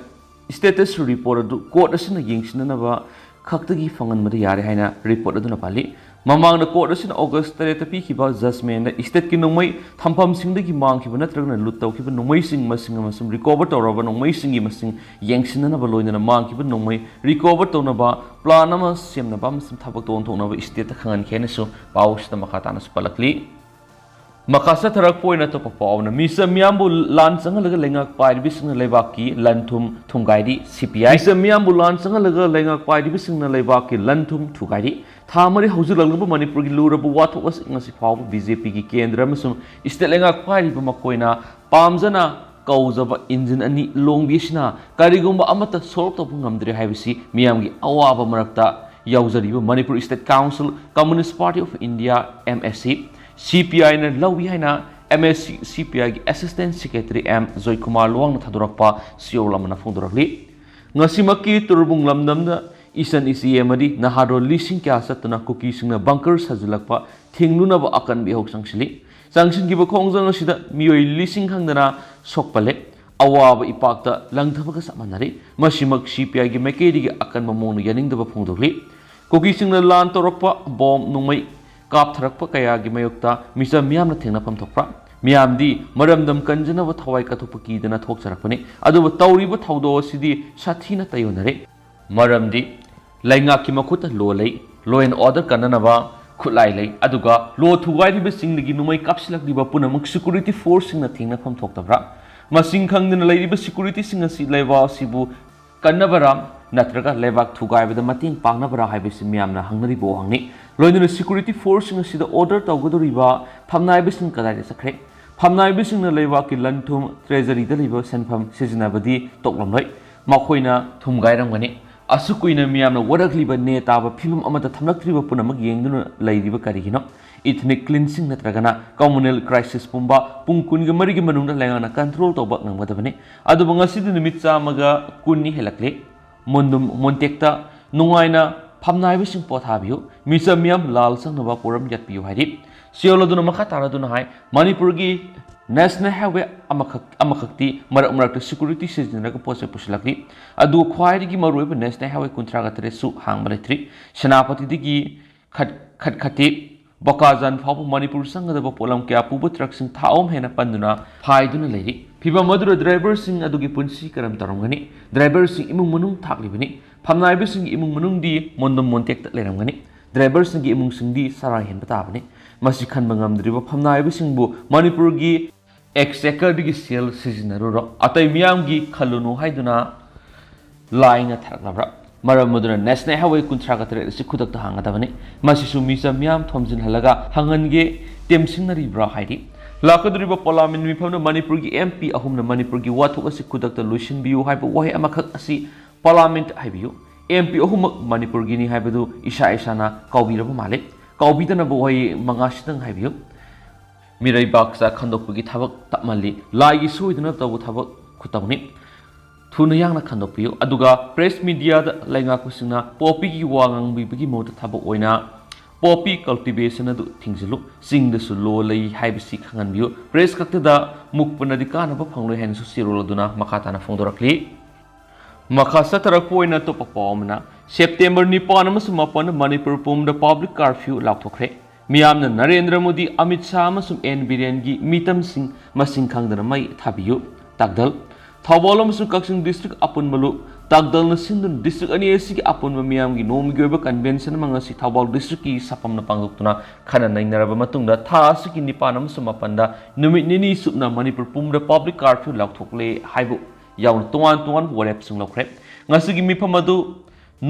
status report ꯑꯗꯨ court ꯑꯁꯤꯅ ꯌꯦꯡꯁꯤꯟꯅꯅꯕ ꯈꯛꯇꯒꯤ ꯐꯪꯍꯟꯕꯗ ꯌꯥꯔꯦ ꯍꯥꯏꯅ report ꯑꯗꯨꯅ ꯄꯜꯂꯤ꯫ ꯃꯃꯥꯡꯗ court ꯑꯁꯤꯅ August ꯇꯔꯦꯠꯇ ꯄꯤꯈꯤꯕ judgmentꯗ stateꯀꯤ ꯅꯣꯡꯃꯩ ꯊꯝꯐꯝꯁꯤꯡꯗꯒꯤ ꯃꯥꯡꯈꯤꯕ ꯅꯠꯇ꯭ꯔꯒꯅ loot ꯇꯧꯈꯤꯕ ꯅꯣꯡꯃꯩꯁꯤꯡ ꯃꯁꯤꯡ ꯑꯃꯁꯨꯡ recover ꯇꯧꯔꯕ ꯅꯣꯡꯃꯩꯁꯤꯡꯒꯤ ꯃꯁꯤꯡ ꯌꯦꯡꯁꯤꯟꯅꯅꯕ ꯂꯣꯏꯅꯅ ꯃꯥꯡꯈꯤꯕ ꯅꯣꯡꯃꯩ recover ꯇꯧꯅꯕ plan ꯑꯃ ꯁꯦꯝꯅꯕ ꯑꯃꯁꯨꯡ ꯊꯕꯛꯇ ꯑꯣꯟꯊꯣꯛꯅꯕ stateꯇ ꯈꯪꯍꯟꯈꯤ ꯍꯥꯏꯅꯁꯨ ꯄꯥꯎ ꯑꯁꯤꯗ ꯃꯈꯥ ꯇꯥꯅꯁꯨ ꯄꯜꯂꯛꯂꯤ꯫ ꯃꯈꯥ ꯆꯠꯊꯔꯛꯄ ꯑꯣꯏꯅ ꯑꯇꯣꯞꯄ ꯄꯥꯎ ꯑꯃꯅ, ꯃꯤꯆꯝ ꯃꯤꯌꯥꯝꯕꯨ ꯂꯥꯟ ꯆꯪꯍꯜꯂꯒ ꯂꯩꯉꯥꯛ ꯄꯥꯏꯔꯤꯕꯁꯤꯡꯅ ꯂꯩꯕꯥꯛꯀꯤ ꯂꯟ ꯊꯨꯝ ꯊꯨꯒꯥꯏꯔꯤ, C P I꯫ ꯃꯤꯆꯝ ꯃꯤꯌꯥꯝꯕꯨ ꯂꯥꯟ ꯆꯪꯍꯜꯂꯒ ꯂꯩꯉꯥꯛ ꯄꯥꯏꯔꯤꯕꯁꯤꯡꯅ ꯂꯩꯕꯥꯛꯀꯤ ꯂꯟ ꯊꯨꯝ ꯊꯨꯒꯥꯏꯔꯤ꯫ ꯊꯥ ꯃꯔꯤ ꯍꯧꯖꯤꯜꯂꯛꯂꯕ ꯃꯅꯤꯄꯨꯔꯒꯤ ꯂꯨꯔꯕ ꯋꯥꯊꯣꯛ ꯑꯁꯤ ꯉꯁꯤ ꯐꯥꯎꯕ B J Pꯒꯤ ꯀꯦꯟꯗ꯭ꯔ ꯑꯃꯁꯨꯡ state ꯂꯩꯉꯥꯛ ꯄꯥꯏꯔꯤꯕ ꯃꯈꯣꯏꯅ ꯄꯥꯝꯖꯅ ꯀꯧꯖꯕ engine ꯑꯅꯤ ꯂꯣꯡꯕꯤ ꯑꯁꯤꯅ ꯀꯔꯤꯒꯨꯝꯕ ꯑꯃꯠꯇ solve ꯇꯧꯕ ꯉꯝꯗ꯭ꯔꯦ ꯍꯥꯏꯕꯁꯤ ꯃꯤꯌꯥꯝꯒꯤ ꯑꯋꯥꯕ ꯃꯔꯛꯇ ꯌꯥꯎꯖꯔꯤꯕ Manipur State Council, Communist Party of India, M S C, C P I ꯅ ꯂꯧꯏ ꯍꯥꯏꯅ M S C C P I ꯒꯤ Assistant Secretary M ꯖꯣꯏꯀꯨꯃꯥꯔ ꯂꯨꯋꯥꯡꯅ ꯊꯥꯗꯣꯔꯛꯄ ꯆꯦꯔꯣꯜ ꯑꯃꯅ ꯐꯣꯡꯗꯣꯔꯛꯂꯤ꯫ ꯉꯁꯤꯃꯛꯀꯤ ꯇꯨꯔꯕꯨꯡ ꯂꯝꯗꯝꯗ ꯏꯆꯟ ꯏꯆꯦ ꯑꯃꯗꯤ ꯅꯍꯥꯔꯣꯜ ꯂꯤꯁꯤꯡ ꯀꯌꯥ ꯆꯠꯇꯨꯅ ꯀꯨꯀꯤꯁꯤꯡꯅ bunker ꯁꯥꯖꯤꯜꯂꯛꯄ ꯊꯤꯡꯂꯨꯅꯕ ꯑꯀꯟꯕ ꯏꯍꯧ ꯆꯪꯁꯤꯜꯂꯤ꯫ ꯆꯪꯁꯤꯟꯈꯤꯕ ꯈꯣꯡꯖꯪ ꯑꯁꯤꯗ ꯃꯤꯑꯣꯏ ꯂꯤꯁꯤꯡ ꯈꯪꯗꯅ ꯁꯣꯛꯄꯜꯂꯦ꯫ ꯑꯋꯥꯕ ꯏꯄꯥꯛꯇ ꯂꯪꯊꯕꯒ ꯆꯞ ꯃꯥꯟꯅꯔꯦ꯫ ꯃꯁꯤꯃꯛ C P I ꯒꯤ ꯃꯥꯏꯀꯩꯗꯒꯤ ꯑꯀꯟꯕ ꯃꯑꯣꯡꯗ ꯌꯥꯅꯤꯡꯗꯕ ꯐꯣꯡꯗꯣꯛꯂꯤ꯫ ꯀꯨꯀꯤꯁꯤꯡꯅ ꯂꯥꯟ ꯇꯧꯔꯛꯄ ꯕꯣꯝ, ꯅꯣꯡꯃꯩ ꯀꯥꯞꯊꯔꯛꯄ ꯀꯌꯥꯒꯤ ꯃꯥꯌꯣꯛꯇ ꯃꯤꯆꯝ ꯃꯤꯌꯥꯝꯅ ꯊꯦꯡꯅꯐꯝ ꯊꯣꯛꯄ꯭ꯔꯥ? ꯃꯤꯌꯥꯝꯗꯤ ꯃꯔꯝꯗꯝ ꯀꯟꯖꯅꯕ ꯊꯋꯥꯏ ꯀꯠꯊꯣꯛꯄ ꯀꯤꯗꯅ ꯊꯣꯛꯆꯔꯛꯄꯅꯤ꯫ ꯑꯗꯨꯕꯨ ꯇꯧꯔꯤꯕ ꯊꯧꯗꯣꯛ ꯑꯁꯤꯗꯤ ꯁꯥꯊꯤꯅ ꯇꯥꯏꯑꯣꯟꯅꯔꯦ꯫ ꯃꯔꯝꯗꯤ ꯂꯩꯉꯥꯛꯀꯤ ꯃꯈꯨꯠꯇ law ꯂꯩ꯫ Law and order ꯀꯟꯅꯅꯕ ꯈꯨꯠꯂꯥꯏ ꯂꯩ꯫ ꯑꯗꯨꯒ ꯂꯣ ꯊꯨꯒꯥꯏꯔꯤꯕꯁꯤꯡꯗꯒꯤ ꯅꯣꯡꯃꯩ ꯀꯥꯞꯁꯤꯜꯂꯛꯂꯤꯕ ꯄꯨꯝꯅꯃꯛ ꯁꯦꯀ꯭ꯌꯨꯔꯤꯇꯤ ꯐꯣꯔꯁꯁꯤꯡꯅ ꯊꯦꯡꯅꯐꯝ ꯊꯣꯛꯇꯕ꯭ꯔꯥ? ꯃꯁꯤꯡ ꯈꯪꯗꯅ ꯂꯩꯔꯤꯕ ꯁꯦꯀ꯭ꯌꯨꯔꯤꯇꯤꯁꯤꯡ ꯑꯁꯤ ꯂꯩꯕꯥꯛ ꯑꯁꯤꯕꯨ ꯀꯟꯅꯕꯔꯥ ꯅꯠꯇ꯭ꯔꯒ ꯂꯩꯕꯥꯛ ꯊꯨꯒꯥꯏꯕꯗ ꯃꯇꯦꯡ ꯄꯥꯡꯅꯕꯔꯥ ꯍꯥꯏꯕꯁꯤ ꯃꯤꯌꯥꯝꯅ ꯍꯪꯅꯔꯤꯕ ꯋꯥꯍꯪꯅꯤ꯫ ꯂꯣꯏꯅꯅ ꯁꯦꯀ꯭ꯌꯨꯔꯤꯇꯤ ꯐꯣꯔꯁꯁꯤꯡ ꯑꯁꯤꯗ ꯑꯣꯔꯗꯔ ꯇꯧꯒꯗꯧꯔꯤꯕ ꯐꯝꯅꯥꯏꯕꯁꯤꯡ ꯀꯗꯥꯏꯗ ꯆꯠꯈ꯭ꯔꯦ? ꯐꯝꯅꯥꯏꯕꯁꯤꯡꯅ ꯂꯩꯕꯥꯛꯀꯤ ꯂꯟ ꯊꯨꯝ, ꯇ꯭ꯔꯦꯖꯔꯤꯗ ꯂꯩꯕ ꯁꯦꯟꯐꯝ ꯁꯤꯖꯤꯟꯅꯕꯗꯤ ꯇꯣꯛꯂꯝꯂꯣꯏ꯫ ꯃꯈꯣꯏꯅ ꯊꯨꯝꯒꯥꯏꯔꯝꯒꯅꯤ꯫ ꯑꯁꯨꯛ ꯀꯨꯏꯅ ꯃꯤꯌꯥꯝꯅ ꯋꯥꯔꯛꯂꯤꯕ ꯅꯦ ꯇꯥꯕ ꯐꯤꯕꯝ ꯑꯃꯠꯇ ꯊꯝꯂꯛꯇ꯭ꯔꯤꯕ ꯄꯨꯝꯅꯃꯛ ꯌꯦꯡꯗꯨꯅ ꯂꯩꯔꯤꯕ ꯀꯔꯤꯒꯤꯅꯣ? ꯏꯊꯅꯤꯛ ꯀ꯭ꯂꯤꯟꯁꯤꯡ ꯅꯠꯇ꯭ꯔꯒꯅ ꯀꯝꯃꯨꯅꯦꯜ ꯀ꯭ꯔꯥꯏꯁꯤꯁ ꯄꯨꯝꯕ ꯄꯨꯡ ꯀꯨꯟꯒ ꯃꯔꯤꯒꯤ ꯃꯅꯨꯡꯗ ꯂꯩꯉꯥꯛꯅ ꯀꯟꯇ꯭ꯔꯣꯜ ꯇꯧꯕ ꯉꯝꯒꯗꯕꯅꯤ꯫ ꯑꯗꯨꯕꯨ ꯉꯁꯤꯗꯤ ꯅꯨꯃꯤꯠ ꯆꯥꯝꯃꯒ ꯀꯨꯟꯅꯤ ꯍꯦꯜꯂꯛꯂꯤ꯫ ꯃꯣꯟꯗꯨꯝ ꯃꯣꯟꯇꯦꯛꯇ ꯅꯨꯡꯉꯥꯏꯅ ꯐꯝꯅꯥꯏꯕꯁꯤꯡ ꯄꯣꯊꯥꯕꯤꯌꯨ꯫ ꯃꯤꯆꯝ ꯃꯤꯌꯥꯝ ꯂꯥꯜ ꯆꯪꯅꯕ ꯄꯣꯔꯝ ꯌꯥꯠꯄꯤꯌꯨ ꯍꯥꯏꯔꯤ꯫ ꯁꯤꯑꯣꯜ ꯑꯗꯨꯅ ꯃꯈꯥ ꯇꯥꯔꯗꯨꯅ ꯍꯥꯏ, ꯃꯅꯤꯄꯨꯔꯒꯤ ꯅꯦꯁꯅꯦꯜ ꯍꯥꯏꯋꯦ ꯑꯃꯈꯛ, ꯑꯃꯈꯛꯇꯤ ꯃꯔꯛ ꯃꯔꯛꯇ ꯁꯦꯀ꯭ꯌꯨꯔꯤꯇꯤ ꯁꯤꯖꯤꯟꯅꯔꯒ ꯄꯣꯠ ꯆꯩ ꯄꯨꯁꯤꯜꯂꯛꯂꯤ꯫ ꯑꯗꯨ ꯈ꯭ꯋꯥꯏꯗꯒꯤ ꯃꯔꯨꯑꯣꯏꯕ ꯅꯦꯁꯅꯦꯜ ꯍꯥꯏꯋꯦ ꯀꯨꯟꯊ꯭ꯔꯥꯒ ꯇꯔꯦꯠꯁꯨ ꯍꯥꯡꯕ ꯂꯩꯇ꯭ꯔꯤ꯫ ꯁꯦꯅꯥꯄꯇꯤꯗꯒꯤ ꯈꯠ-, ꯈꯠꯈꯠꯇꯦ ꯕꯣꯀꯥꯖꯥꯟ ꯐꯥꯎꯕ ꯃꯅꯤꯄꯨꯔ ꯆꯪꯒꯗꯕ ꯄꯣꯠꯂꯝ ꯀꯌꯥ ꯄꯨꯕ ꯇ꯭ꯔꯛꯁꯤꯡ ꯊꯥ ꯑꯍꯨꯝ ꯍꯦꯟꯅ ꯄꯟꯗꯨꯅ ꯐꯥꯏꯗꯨꯅ ꯂꯩꯔꯤ꯫ ꯐꯤꯚꯝ ꯑꯗꯨꯗ ꯗ꯭ꯔꯥꯏꯚꯔꯁꯤꯡ ꯑꯗꯨꯒꯤ ꯄꯨꯟꯁꯤ ꯀꯔꯝ ꯇꯧꯔꯝꯒꯅꯤ? ꯗ꯭ꯔꯥꯏꯚꯔꯁꯤꯡ ꯏꯃꯨꯡ ꯃꯅꯨꯡ ꯊꯥꯛꯂꯤꯕꯅꯤ꯫ ꯐꯝꯅꯥꯏꯕꯁꯤꯡꯒꯤ ꯏꯃꯨꯡ ꯃꯅꯨꯡꯗꯤ ꯃꯣꯟꯗꯨꯝ ꯃꯣꯟꯇꯦꯛꯇ ꯂꯩꯔꯝꯒꯅꯤ꯫ ꯗ꯭ꯔꯥꯏꯚꯔꯁꯤꯡꯒꯤ ꯏꯃꯨꯡꯁꯤꯡꯗꯤ ꯆꯔꯥ ꯍꯦꯟꯕ ꯇꯥꯕꯅꯤ꯫ ꯃꯁꯤ ꯈꯟꯕ ꯉꯝꯗ꯭ꯔꯤꯕ ꯐꯝꯅꯥꯏꯕꯁꯤꯡꯕꯨ ꯃꯅꯤꯄꯨꯔꯒꯤ ꯑꯦꯛꯁꯆꯦꯀꯔꯗꯒꯤ ꯁꯦꯜ ꯁꯤꯖꯤꯟꯅꯔꯨꯔꯣ, ꯑꯇꯩ ꯃꯤꯌꯥꯝꯒꯤ ꯈꯜꯂꯨꯅꯨ ꯍꯥꯏꯗꯨꯅ ꯂꯥꯏꯅ ꯊꯥꯔꯛꯂꯕ꯭ꯔꯥ? ꯃꯔꯝ ꯑꯗꯨꯅ ꯅꯦꯁꯅꯦꯜ ꯍꯥꯏꯋꯦ ꯀꯨꯟꯊ꯭ꯔꯥꯒ ꯇꯔꯦꯠ ꯑꯁꯤ ꯈꯨꯗꯛꯇ ꯍꯥꯡꯒꯗꯕꯅꯤ꯫ ꯃꯁꯤꯁꯨ ꯃꯤꯆꯝ ꯃꯤꯌꯥꯝ ꯊꯣꯝꯖꯤꯟꯍꯜꯂꯒ ꯍꯪꯍꯟꯒꯦ ꯇꯦꯝꯁꯤꯟꯅꯔꯤꯕ꯭ꯔꯥ ꯍꯥꯏꯔꯤ꯫ ꯂꯥꯛꯀꯗꯧꯔꯤꯕ ꯄꯥꯔꯂꯥꯃꯦꯟ ꯃꯤꯐꯝꯗ ꯃꯅꯤꯄꯨꯔꯒꯤ ꯑꯦꯝ ꯄꯤ ꯑꯍꯨꯝꯅ ꯃꯅꯤꯄꯨꯔꯒꯤ ꯋꯥꯊꯣꯛ ꯑꯁꯤ ꯈꯨꯗꯛꯇ ꯂꯣꯏꯁꯤꯟꯕꯤꯌꯨ ꯍꯥꯏꯕ ꯋꯥꯍꯩ ꯑꯃꯈꯛ ꯑꯁꯤ ꯄꯥꯔꯂꯥꯃꯦꯟ ꯍꯥꯏꯕꯤꯌꯨ꯫ ꯑꯦꯝ ꯄꯤ ꯑꯍꯨꯝꯃꯛ ꯃꯅꯤꯄꯨꯔꯒꯤꯅꯤ ꯍꯥꯏꯕꯗꯨ ꯏꯁꯥ ꯏꯁꯥꯅ ꯀꯥꯎꯕꯤꯔꯕ ꯃꯥꯜꯂꯦ꯫ ꯀꯥꯎꯕꯤꯗꯅꯕ ꯋꯥꯍꯩ ꯃꯉꯥꯁꯤꯗꯪ ꯍꯥꯏꯕꯤꯌꯨ꯫ ꯃꯤꯔꯩꯕꯥꯛ ꯆꯥ ꯈꯟꯗꯣꯛꯄꯒꯤ ꯊꯕꯛ ꯇꯞꯃꯜꯂꯤ꯫ ꯂꯥꯏꯒꯤ ꯁꯣꯏꯗꯅ ꯇꯧꯕ ꯊꯕꯛ ꯈꯨꯇꯧꯅꯤ꯫ ꯊꯨꯅ ꯌꯥꯡꯅ ꯈꯟꯗꯣꯛꯄꯤꯌꯨ꯫ ꯑꯗꯨꯒ ꯄ꯭ꯔꯦꯁ ꯃꯤꯗꯤꯌꯥꯗ ꯂꯩꯉꯥꯛꯄꯁꯤꯡꯅ ꯄꯣꯄꯤꯒꯤ ꯋꯥ ꯉꯥꯡꯕꯤꯕꯒꯤ ꯃꯍꯨꯠꯇ ꯊꯕꯛ ꯑꯣꯏꯅ ꯄꯣꯄꯤ ꯀꯜꯇꯤꯚꯦꯁꯟ ꯑꯗꯨ ꯊꯤꯡꯖꯤꯜꯂꯨ꯫ ꯆꯤꯡꯗꯁꯨ ꯂꯣ ꯂꯩ ꯍꯥꯏꯕꯁꯤ ꯈꯪꯍꯟꯕꯤꯌꯨ꯫ ꯄ꯭ꯔꯦꯁ ꯈꯛꯇꯗ ꯃꯨꯛꯄꯅꯗꯤ ꯀꯥꯟꯅꯕ ꯐꯪꯂꯣꯏ ꯍꯥꯏꯅꯁꯨ ꯁꯤꯔꯣꯜ ꯑꯗꯨꯅ ꯃꯈꯥ ꯇꯥꯅ ꯐꯣꯡꯗꯣꯔꯛꯂꯤ꯫ ꯃꯈꯥ ꯆꯠꯊꯔꯛꯄ ꯑꯣꯏꯅ ꯑꯇꯣꯞꯄ ꯄꯥꯎ ꯑꯃꯅ, ꯁꯦꯞꯇꯦꯝꯕꯔ ꯅꯤꯄꯥꯟ ꯑꯃꯁꯨꯡ ꯃꯥꯄꯟꯗ ꯃꯅꯤꯄꯨꯔ ꯄꯨꯝꯕꯗ ꯄꯕ꯭ꯂꯤꯛ ꯀꯥꯔꯐ꯭ꯌꯨ ꯂꯥꯎꯊꯣꯛꯈ꯭ꯔꯦ꯫ ꯃꯤꯌꯥꯝꯅ ꯅꯔꯦꯟꯗ꯭ꯔ ꯃꯣꯗꯤ, ꯑꯃꯤꯠ ꯁꯥꯍ ꯑꯃꯁꯨꯡ ꯑꯦꯟ ꯕꯤꯔꯦꯟꯒꯤ ꯃꯤꯇꯝꯁꯤꯡ ꯃꯁꯤꯡ ꯈꯪꯗꯅ ꯃꯩ ꯊꯥꯕꯤꯌꯨ꯫ ꯇꯥꯛꯗꯜ, ꯊꯧꯕꯥꯜ ꯑꯃꯁꯨꯡ ꯀꯛꯆꯤꯡ ꯗꯤꯁꯇ꯭ꯔꯤꯛ ꯑꯄꯨꯟꯕ ꯂꯨꯞ ꯇꯥꯛꯗꯜꯅ ꯁꯤꯟꯗꯨꯅ ꯗꯤꯁꯇ꯭ꯔꯤꯛ ꯑꯅꯤ ꯑꯁꯤꯒꯤ ꯑꯄꯨꯟꯕ ꯃꯤꯌꯥꯝꯒꯤ ꯅꯣꯡꯃꯒꯤ ꯑꯣꯏꯕ ꯀꯟꯚꯦꯟꯁꯟ ꯑꯃ ꯉꯁꯤ ꯊꯧꯕꯥꯜ ꯗꯤꯁꯇ꯭ꯔꯤꯛꯀꯤ ꯁꯥꯐꯝꯅ ꯄꯥꯡꯊꯣꯛꯇꯨꯅ ꯈꯟꯅ ꯅꯩꯅꯔꯕ ꯃꯇꯨꯡꯗ ꯊꯥ ꯑꯁꯤꯒꯤ ꯅꯤꯄꯥꯟ ꯑꯃꯁꯨꯡ ꯃꯥꯄꯟꯗ ꯅꯨꯃꯤꯠ ꯅꯤꯅꯤ ꯆꯨꯞꯅ ꯃꯅꯤꯄꯨꯔ ꯄꯨꯝꯕꯗ ꯄꯕ꯭ꯂꯤꯛ ꯀꯥꯔꯐ꯭ꯌꯨ ꯂꯥꯎꯊꯣꯛꯂꯦ ꯍꯥꯏꯕ ꯌꯥꯎꯅ ꯇꯣꯉꯥꯟ ꯇꯣꯉꯥꯟꯕ ꯋꯥꯔꯦꯞꯁꯤꯡ ꯂꯧꯈ꯭ꯔꯦ꯫ ꯉꯁꯤꯒꯤ ꯃꯤꯐꯝ ꯑꯗꯨ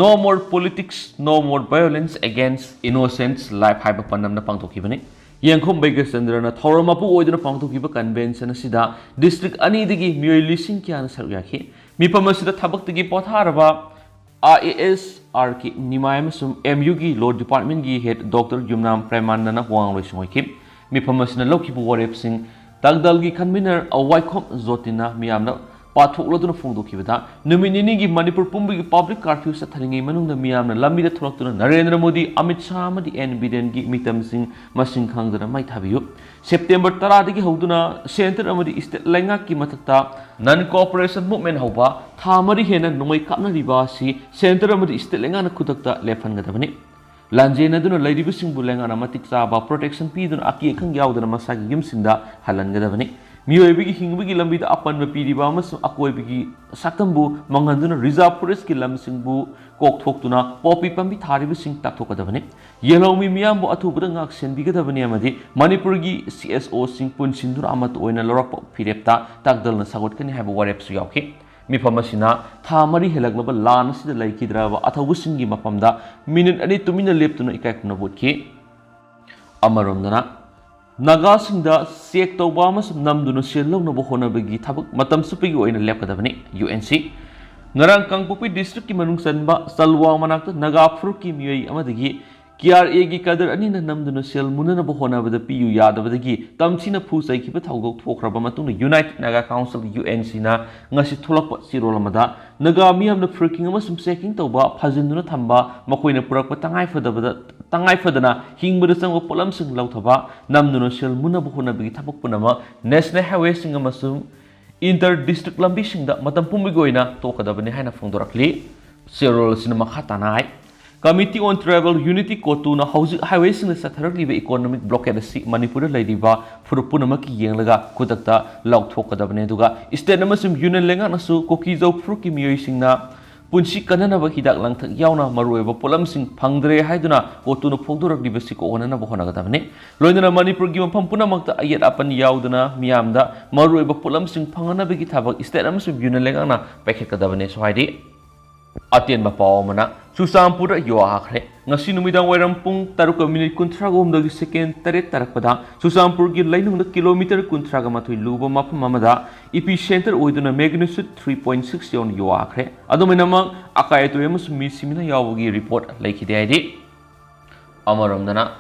"No more politics, no more violence against innocent life" ꯍꯥꯏꯕ ꯄꯟꯗꯝꯗ ꯄꯥꯡꯊꯣꯛꯈꯤꯕꯅꯤ꯫ ꯌꯦꯡꯈꯣꯝ ꯕꯩꯒ꯭ꯌꯆꯟꯗ꯭ꯔꯅ ꯊꯧꯔꯝ ꯃꯄꯨ ꯑꯣꯏꯗꯨꯅ ꯄꯥꯡꯊꯣꯛꯈꯤꯕ ꯀꯟꯚꯦꯟꯁꯟ ꯑꯁꯤꯗ ꯗꯤꯁꯇ꯭ꯔꯤꯛ ꯑꯅꯤꯗꯒꯤ ꯃꯤꯑꯣꯏ ꯂꯤꯁꯤꯡ ꯀꯌꯥꯅ ꯁꯔꯨꯛ ꯌꯥꯈꯤ꯫ ꯃꯤꯐꯝ ꯑꯁꯤꯗ ꯊꯕꯛꯇꯒꯤ ꯄꯣꯊꯥꯔꯕ ꯑꯥꯏ ꯑꯦ ꯑꯦꯁ ꯑꯥꯔ ꯀꯦ ꯅꯤꯃꯥꯏ ꯑꯃꯁꯨꯡ ꯑꯦꯝ ꯌꯨꯒꯤ ꯂꯣ ꯗꯤꯄꯥꯔꯠꯃꯦꯟꯒꯤ ꯍꯦꯗ ꯗꯣꯛꯇꯔ ꯌꯨꯝꯅꯥꯝ ꯄ꯭ꯔꯦꯃꯥꯅꯟꯗꯅ ꯋꯥ ꯉꯥꯡꯂꯣꯏꯁꯪ ꯑꯣꯏꯈꯤ꯫ ꯃꯤꯐꯝ ꯑꯁꯤꯅ ꯂꯧꯈꯤꯕ ꯋꯥꯔꯦꯞꯁꯤꯡ: ꯇꯥꯛꯗꯜꯒꯤ ꯀꯟꯚꯤꯅꯔ ꯋꯥꯏꯈꯣꯝ ꯖꯣꯇꯤꯅ ꯃꯤꯌꯥꯝꯅ ꯄꯥꯊꯣꯛꯂꯗꯨꯅ ꯐꯣꯡꯗꯣꯛꯈꯤꯕꯗ, ꯅꯨꯃꯤꯠ ꯅꯤꯅꯤꯒꯤ ꯃꯅꯤꯄꯨꯔ ꯄꯨꯝꯕꯒꯤ ꯄꯕ꯭ꯂꯤꯛ ꯀꯥꯔꯐ꯭ꯌꯨ ꯆꯠꯊꯔꯤꯉꯩ ꯃꯅꯨꯡꯗ ꯃꯤꯌꯥꯝꯅ ꯂꯝꯕꯤꯗ ꯊꯣꯛꯂꯛꯇꯨꯅ ꯅꯔꯦꯟꯗ꯭ꯔ ꯃꯣꯗꯤ, ꯑꯃꯤꯠ ꯁꯥꯍ ꯑꯃꯗꯤ ꯑꯦꯟ ꯕꯤꯔꯦꯟꯒꯤ ꯃꯤꯇꯝꯁꯤꯡ ꯃꯁꯤꯡ ꯈꯪꯗꯅ ꯃꯩ ꯊꯥꯕꯤꯌꯨ꯫ ꯁꯦꯞꯇꯦꯝꯕꯔ ꯇꯔꯥꯗꯒꯤ ꯍꯧꯗꯨꯅ ꯁꯦꯟꯇꯔ ꯑꯃꯗꯤ ꯁ꯭ꯇꯦꯠ ꯂꯩꯉꯥꯛꯀꯤ ꯃꯊꯛꯇ ꯅꯟ ꯀꯣꯑꯣꯄꯔꯦꯁꯟ ꯃꯨꯚꯃꯦꯟ ꯍꯧꯕ ꯊꯥ ꯃꯔꯤ ꯍꯦꯟꯅ ꯅꯣꯡꯃꯩ ꯀꯥꯞꯅꯔꯤꯕ ꯑꯁꯤ ꯁꯦꯟꯇꯔ ꯑꯃꯗꯤ ꯁ꯭ꯇꯦꯠ ꯂꯩꯉꯥꯛꯅ ꯈꯨꯗꯛꯇ ꯂꯦꯞꯍꯟꯒꯗꯕꯅꯤ꯫ ꯂꯥꯟꯖꯦꯟꯅꯗꯨꯅ ꯂꯩꯔꯤꯕꯁꯤꯡꯕꯨ ꯂꯩꯉꯥꯛꯅ ꯃꯇꯤꯛ ꯆꯥꯕ ꯄ꯭ꯔꯣꯇꯦꯛꯁꯟ ꯄꯤꯗꯨꯅ ꯑꯀꯤ ꯑꯈꯪ ꯌꯥꯎꯗꯅ ꯃꯁꯥꯒꯤ ꯌꯨꯝꯁꯤꯡꯗ ꯍꯜꯍꯟꯒꯗꯕꯅꯤ꯫ ꯃꯤꯑꯣꯏꯕꯒꯤ ꯍꯤꯡꯕꯒꯤ ꯂꯝꯕꯤꯗ ꯑꯄꯟꯕ ꯄꯤꯔꯤꯕ ꯑꯃꯁꯨꯡ ꯑꯀꯣꯏꯕꯒꯤ ꯁꯛꯇꯝꯕꯨ ꯃꯥꯡꯍꯟꯗꯨꯅ ꯔꯤꯖꯥꯔꯚ ꯐꯣꯔꯦꯁ꯭ꯠꯀꯤ ꯂꯝꯁꯤꯡꯕꯨ ꯀꯣꯛꯊꯣꯛꯇꯨꯅ ꯄꯣꯄꯤ ꯄꯥꯝꯕꯤ ꯊꯥꯔꯤꯕꯁꯤꯡ ꯇꯥꯛꯊꯣꯛꯀꯗꯕꯅꯤ꯫ ꯌꯦꯜꯍꯧꯃꯤ ꯃꯤꯌꯥꯝꯕꯨ ꯑꯊꯨꯕꯗ ꯉꯥꯛ ꯁꯦꯟꯕꯤꯒꯗꯕꯅꯤ ꯑꯃꯗꯤ ꯃꯅꯤꯄꯨꯔꯒꯤ ꯁꯤ ꯑꯦꯁ ꯑꯣꯁꯤꯡ ꯄꯨꯟꯁꯤꯟꯗꯨꯅ ꯑꯃꯠꯇ ꯑꯣꯏꯅ ꯂꯧꯔꯛꯄ ꯐꯤꯔꯦꯞꯇ ꯇꯥꯛꯗꯜꯅ ꯁꯧꯒꯠꯀꯅꯤ ꯍꯥꯏꯕ ꯋꯥꯔꯦꯞꯁꯨ ꯌꯥꯎꯈꯤ꯫ ꯃꯤꯐꯝ ꯑꯁꯤꯅ ꯊꯥ ꯃꯔꯤ ꯍꯦꯜꯂꯛꯂꯕ ꯂꯥꯟ ꯑꯁꯤꯗ ꯂꯩꯈꯤꯗ꯭ꯔꯕ ꯑꯊꯧꯕꯁꯤꯡꯒꯤ ꯃꯐꯝꯗ ꯃꯤꯅꯤꯠ ꯑꯅꯤ ꯇꯨꯃꯤꯟꯅ ꯂꯦꯞꯇꯨꯅ ꯏꯀꯥꯏ ꯈꯨꯝꯅꯕ ꯎꯠꯈꯤ꯫ ꯑꯃꯔꯣꯝꯗꯅ, ꯅꯥꯒꯥꯁꯤꯡꯗ ꯆꯦꯛ ꯇꯧꯕ ꯑꯃꯁꯨꯡ ꯅꯝꯗꯨꯅ ꯁꯦꯜ ꯂꯧꯅꯕ ꯍꯣꯠꯅꯕꯒꯤ ꯊꯕꯛ ꯃꯇꯝ ꯆꯨꯞꯄꯒꯤ ꯑꯣꯏꯅ ꯂꯦꯞꯀꯗꯕꯅꯤ꯫ U N C. ꯉꯔꯥꯡ ꯀꯥꯡꯄꯣꯛꯄꯤ ꯗꯤꯁꯇ꯭ꯔꯤꯛꯀꯤ ꯃꯅꯨꯡ ꯆꯟꯕ ꯆꯜꯋꯥꯡ ꯃꯅꯥꯛꯇ ꯅꯥꯒꯥ ꯐꯨꯔꯨꯞꯀꯤ ꯃꯤꯑꯣꯏ ꯑꯃꯗꯒꯤ ꯀꯦ ꯑꯥꯔ ꯑꯦꯒꯤ ꯀꯥꯗꯔ ꯑꯅꯤꯅ ꯅꯝꯗꯨꯅ ꯁꯦꯜ ꯃꯨꯟꯅꯅꯕ ꯍꯣꯠꯅꯕꯗ ꯄꯤꯌꯨ ꯌꯥꯗꯕꯗꯒꯤ ꯇꯝꯊꯤꯅ ꯐꯨ ꯆꯩꯈꯤꯕ ꯊꯧꯗꯣꯛ ꯊꯣꯛꯈ꯭ꯔꯕ ꯃꯇꯨꯡꯗ, United Naga Council, U N ꯁꯤꯅ ꯉꯁꯤ ꯊꯣꯛꯂꯛꯄ ꯆꯦꯔꯣꯜ ꯑꯃꯗ, ꯅꯥꯒꯥ ꯃꯤꯌꯥꯝꯅ ꯐ꯭ꯔꯤꯀꯤꯡ ꯑꯃꯁꯨꯡ ꯆꯦꯀꯤꯡ ꯇꯧꯕ, ꯐꯥꯖꯤꯟꯗꯨꯅ ꯊꯝꯕ, ꯃꯈꯣꯏꯅ ꯄꯨꯔꯛꯄ ꯇꯉꯥꯏꯐꯗꯕꯗ, ꯇꯉꯥꯏꯐꯗꯅ ꯍꯤꯡꯕꯗ ꯆꯪꯕ ꯄꯣꯠꯂꯝꯁꯤꯡ ꯂꯧꯊꯕ, ꯅꯝꯗꯨꯅ ꯁꯦꯜ ꯃꯨꯟꯅꯕ ꯍꯣꯠꯅꯕꯒꯤ ꯊꯕꯛ ꯄꯨꯝꯅꯃꯛ ꯅꯦꯁꯅꯦꯜ ꯍꯥꯏꯋꯦꯁꯤꯡ ꯑꯃꯁꯨꯡ ꯏꯟꯇꯔ ꯗꯤꯁꯇ꯭ꯔꯤꯛ ꯂꯝꯕꯤꯁꯤꯡꯗ ꯃꯇꯝ ꯄꯨꯝꯕꯒꯤ ꯑꯣꯏꯅ ꯇꯣꯛꯀꯗꯕꯅꯤ ꯍꯥꯏꯅ ꯐꯣꯡꯗꯣꯔꯛꯂꯤ꯫ ꯆꯦꯔꯣꯜ ꯑꯁꯤꯅ ꯃꯈꯥ ꯇꯥꯅ ꯍꯥꯏ, Committee on Tribal Unity, ꯀꯣꯇꯨꯅ ꯍꯧꯖꯤꯛ highwayꯁꯤꯡꯗ ꯆꯠꯊꯔꯛꯂꯤꯕ economic blockade ꯑꯁꯤ ꯃꯅꯤꯄꯨꯔꯗ ꯂꯩꯔꯤꯕ ꯐꯨꯔꯨꯞ ꯄꯨꯝꯅꯃꯛꯀꯤ ꯌꯦꯡꯂꯒ ꯈꯨꯗꯛꯇ ꯂꯥꯎꯊꯣꯛꯀꯗꯕꯅꯤ꯫ ꯑꯗꯨꯒ state ꯑꯃꯁꯨꯡ union ꯂꯩꯉꯥꯛꯅꯁꯨ ꯀꯨꯀꯤꯖꯧ ꯐꯨꯔꯨꯞꯀꯤ ꯃꯤꯑꯣꯏꯁꯤꯡꯅ ꯄꯨꯟꯁꯤ ꯀꯟꯅꯅꯕ ꯍꯤꯗꯥꯛ ꯂꯥꯡꯊꯛ ꯌꯥꯎꯅ ꯃꯔꯨꯑꯣꯏꯕ ꯄꯣꯠꯂꯝꯁꯤꯡ ꯐꯪꯗ꯭ꯔꯦ ꯍꯥꯏꯗꯨꯅ ꯀꯣꯇꯨꯅ ꯐꯣꯡꯗꯣꯔꯛꯂꯤꯕꯁꯤ ꯀꯣꯛꯍꯟꯅꯅꯕ ꯍꯣꯠꯅꯒꯗꯕꯅꯤ꯫ ꯂꯣꯏꯅꯅ ꯃꯅꯤꯄꯨꯔꯒꯤ ꯃꯐꯝ ꯄꯨꯝꯅꯃꯛꯇ ꯑꯌꯦꯠ ꯑꯄꯟ ꯌꯥꯎꯗꯅ ꯃꯤꯌꯥꯝꯗ ꯃꯔꯨꯑꯣꯏꯕ ꯄꯣꯠꯂꯝꯁꯤꯡ ꯐꯪꯍꯟꯅꯕꯒꯤ ꯊꯕꯛ state ꯑꯃꯁꯨꯡ union ꯂꯩꯉꯥꯛꯅ ꯄꯥꯏꯈꯠꯀꯗꯕꯅꯤꯁꯨ ꯍꯥꯏꯔꯤ꯫ ꯑꯇꯦꯟꯕ ꯄꯥꯎ ꯑꯃꯅ, ꯆꯨꯔꯆꯥꯟꯄꯨꯔꯗ ꯌꯨ ꯍꯥꯈ꯭ꯔꯦ꯫ ꯉꯁꯤ ꯅꯨꯃꯤꯗꯥꯡ ꯋꯥꯏꯔꯝ ꯄꯨꯡ ꯇꯔꯨꯛꯀ ꯃꯤꯅꯤꯠ ꯀꯨꯟꯊ꯭ꯔꯥꯒ ꯍꯨꯝꯗꯣꯏꯒꯤ second ꯇꯔꯦꯠ ꯇꯥꯔꯛꯄꯗ ꯆꯨꯔꯆꯥꯟꯄꯨꯔꯒꯤ ꯂꯩꯅꯨꯡꯗ kilometre ꯀꯨꯟꯊ꯭ꯔꯥꯒ ꯃꯥꯊꯣꯏ ꯂꯨꯕ ꯃꯐꯝ ꯑꯃꯗ epicenter ꯑꯣꯏꯗꯨꯅ magnitude three point six ꯌꯧꯅ ꯌꯨ ꯍꯥꯈ꯭ꯔꯦ꯫ ꯑꯗꯨꯃꯥꯏꯅꯃꯛ ꯑꯀꯥꯏ ꯑꯇꯣꯏ ꯑꯃꯁꯨꯡ ꯃꯤ ꯁꯤꯃꯤꯅ ꯌꯥꯎꯕꯒꯤ report ꯂꯩꯈꯤꯗꯦ ꯍꯥꯏꯔꯤ꯫ ꯑꯃꯔꯣꯝꯗꯅ,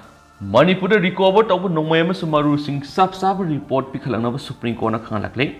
ꯃꯅꯤꯄꯨꯔꯗ recover ꯇꯧꯕ ꯅꯣꯡꯃꯩ ꯑꯃꯁꯨꯡ ꯃꯔꯨꯁꯤꯡ ꯆꯞ ꯆꯥꯕ report ꯄꯤꯈꯠꯂꯛꯅꯕ Supreme Courtꯅ ꯈꯪꯍꯜꯂꯛꯂꯤ꯫